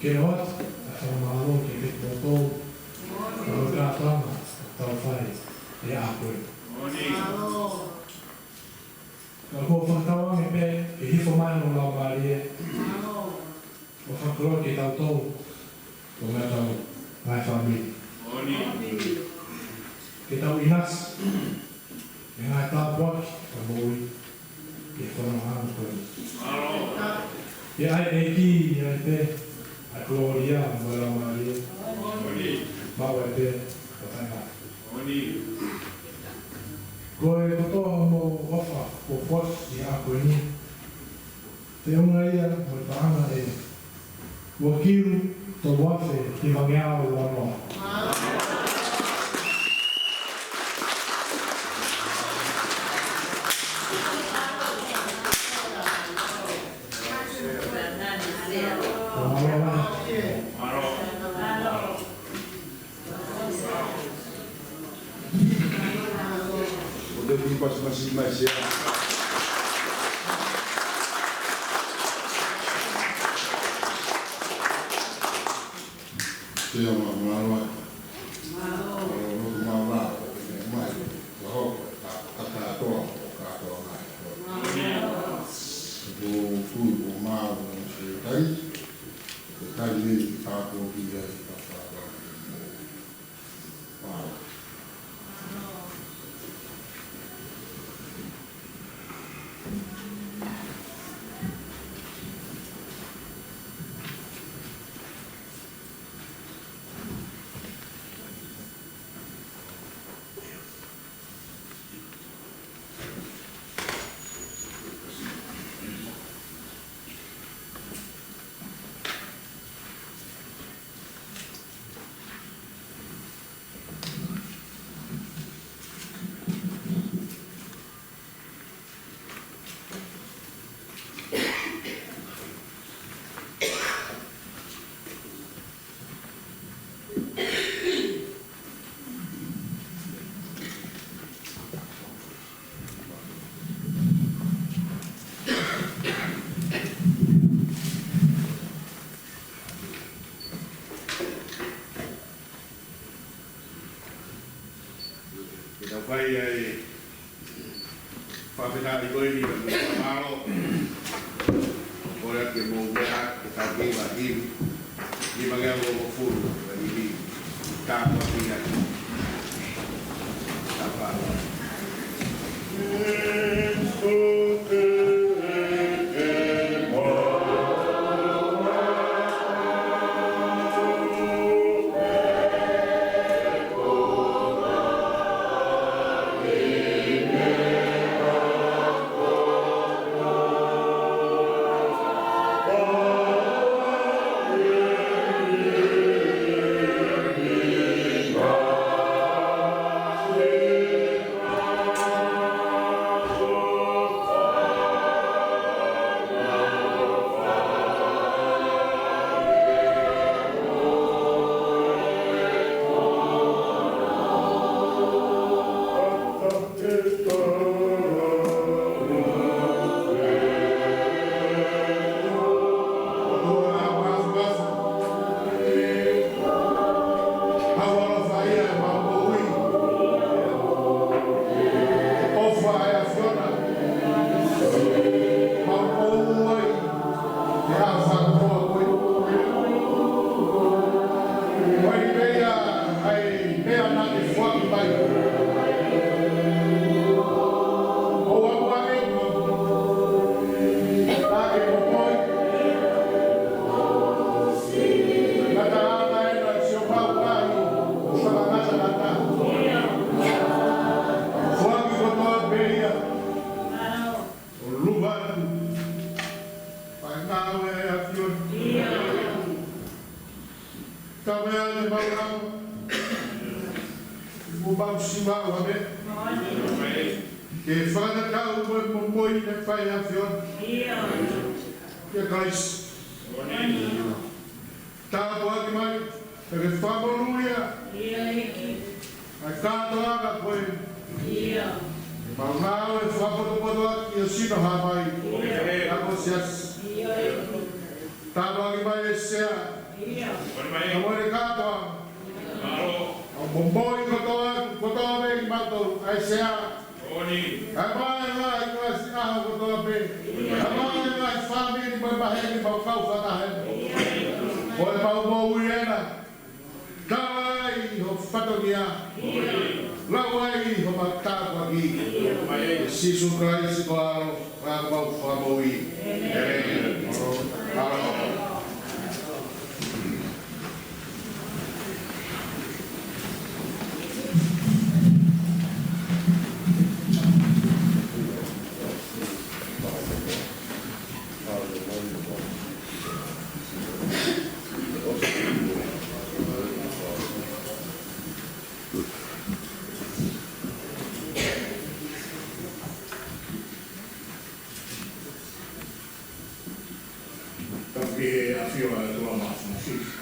Ke ʻoatu ʻa e fakamālō kiate kimoutolu, ʻa e kātoanga ʻoku tau fai he ʻaho ko eni. Ka ʻoku ou fakatauange pē ke hifo mai hono Laumālie ʻo fakakoloa kitautolu, ko e ngaahi tau, ngaahi fāmili. Ke tau ʻinasi he ngaahi tāpuaki ʻo e moʻui, ke fanongo hano koe. Ke ʻai ʻEiki, ʻai pē ʻa e kolōlia mo e laumālie maʻu ai pē ʻo taʻengata. Ko e kotoa hoʻomou ʻofa kuo foaki ʻi he ʻaho ko eni, feʻunga ia mo e paʻanga ʻe ua kilu tolu afe hivangeau uanoa. ʻO te pasi mai Sea. Sea, mālō. Mālō. Mālō, mālō. Mai, ua hoko, ka, ka kātoa, kātoa mai. Mālō. Ko kui, ko mālō, se kai, se kai nei, ka ko ki ai, ka kātoa. Ke tau fai ai, fakafetaʻi ko eni, ka mou fakamālō. Ko ia ke mou meʻa, ke tau kei wa hivi. Ni mangi a mo fulu, wa hivi. Ka ko ia. Ka pa. Tau meʻa ʻi he maʻu ʻa mo mau siva ʻo ame. Ke fakatatau mo e momoi naʻe fai ʻe he ʻAfiona. ʻIa Kalaisi. Tāpuaki mai, ke fakamonūʻia ʻa e kātoanga ko ē. Mau ngāue fakapotopotoʻaki ʻo sino hā mai. ʻA ko e siasi. Tāpuaki mai e sea. Ka mo e kātoa. ʻA e momoi kotoa, kotoa pē kimautolu, ʻa e sea. ʻA e vaʻinga ʻi he ngaahi ʻaho kotoa pē. ʻA e vaʻinga ʻi he fāmili mo e maheni mo e kau fakataha. Ko e mau moʻui ena. Tala ai ho fatongia. Lau ai ho matāpuaki. Sīsū Kalaisi ko e ʻAlo, ko homau Fakamoʻui. ʻĒmeni. Tau ki he ʻafio ʻa e ʻOtua Māfimafi.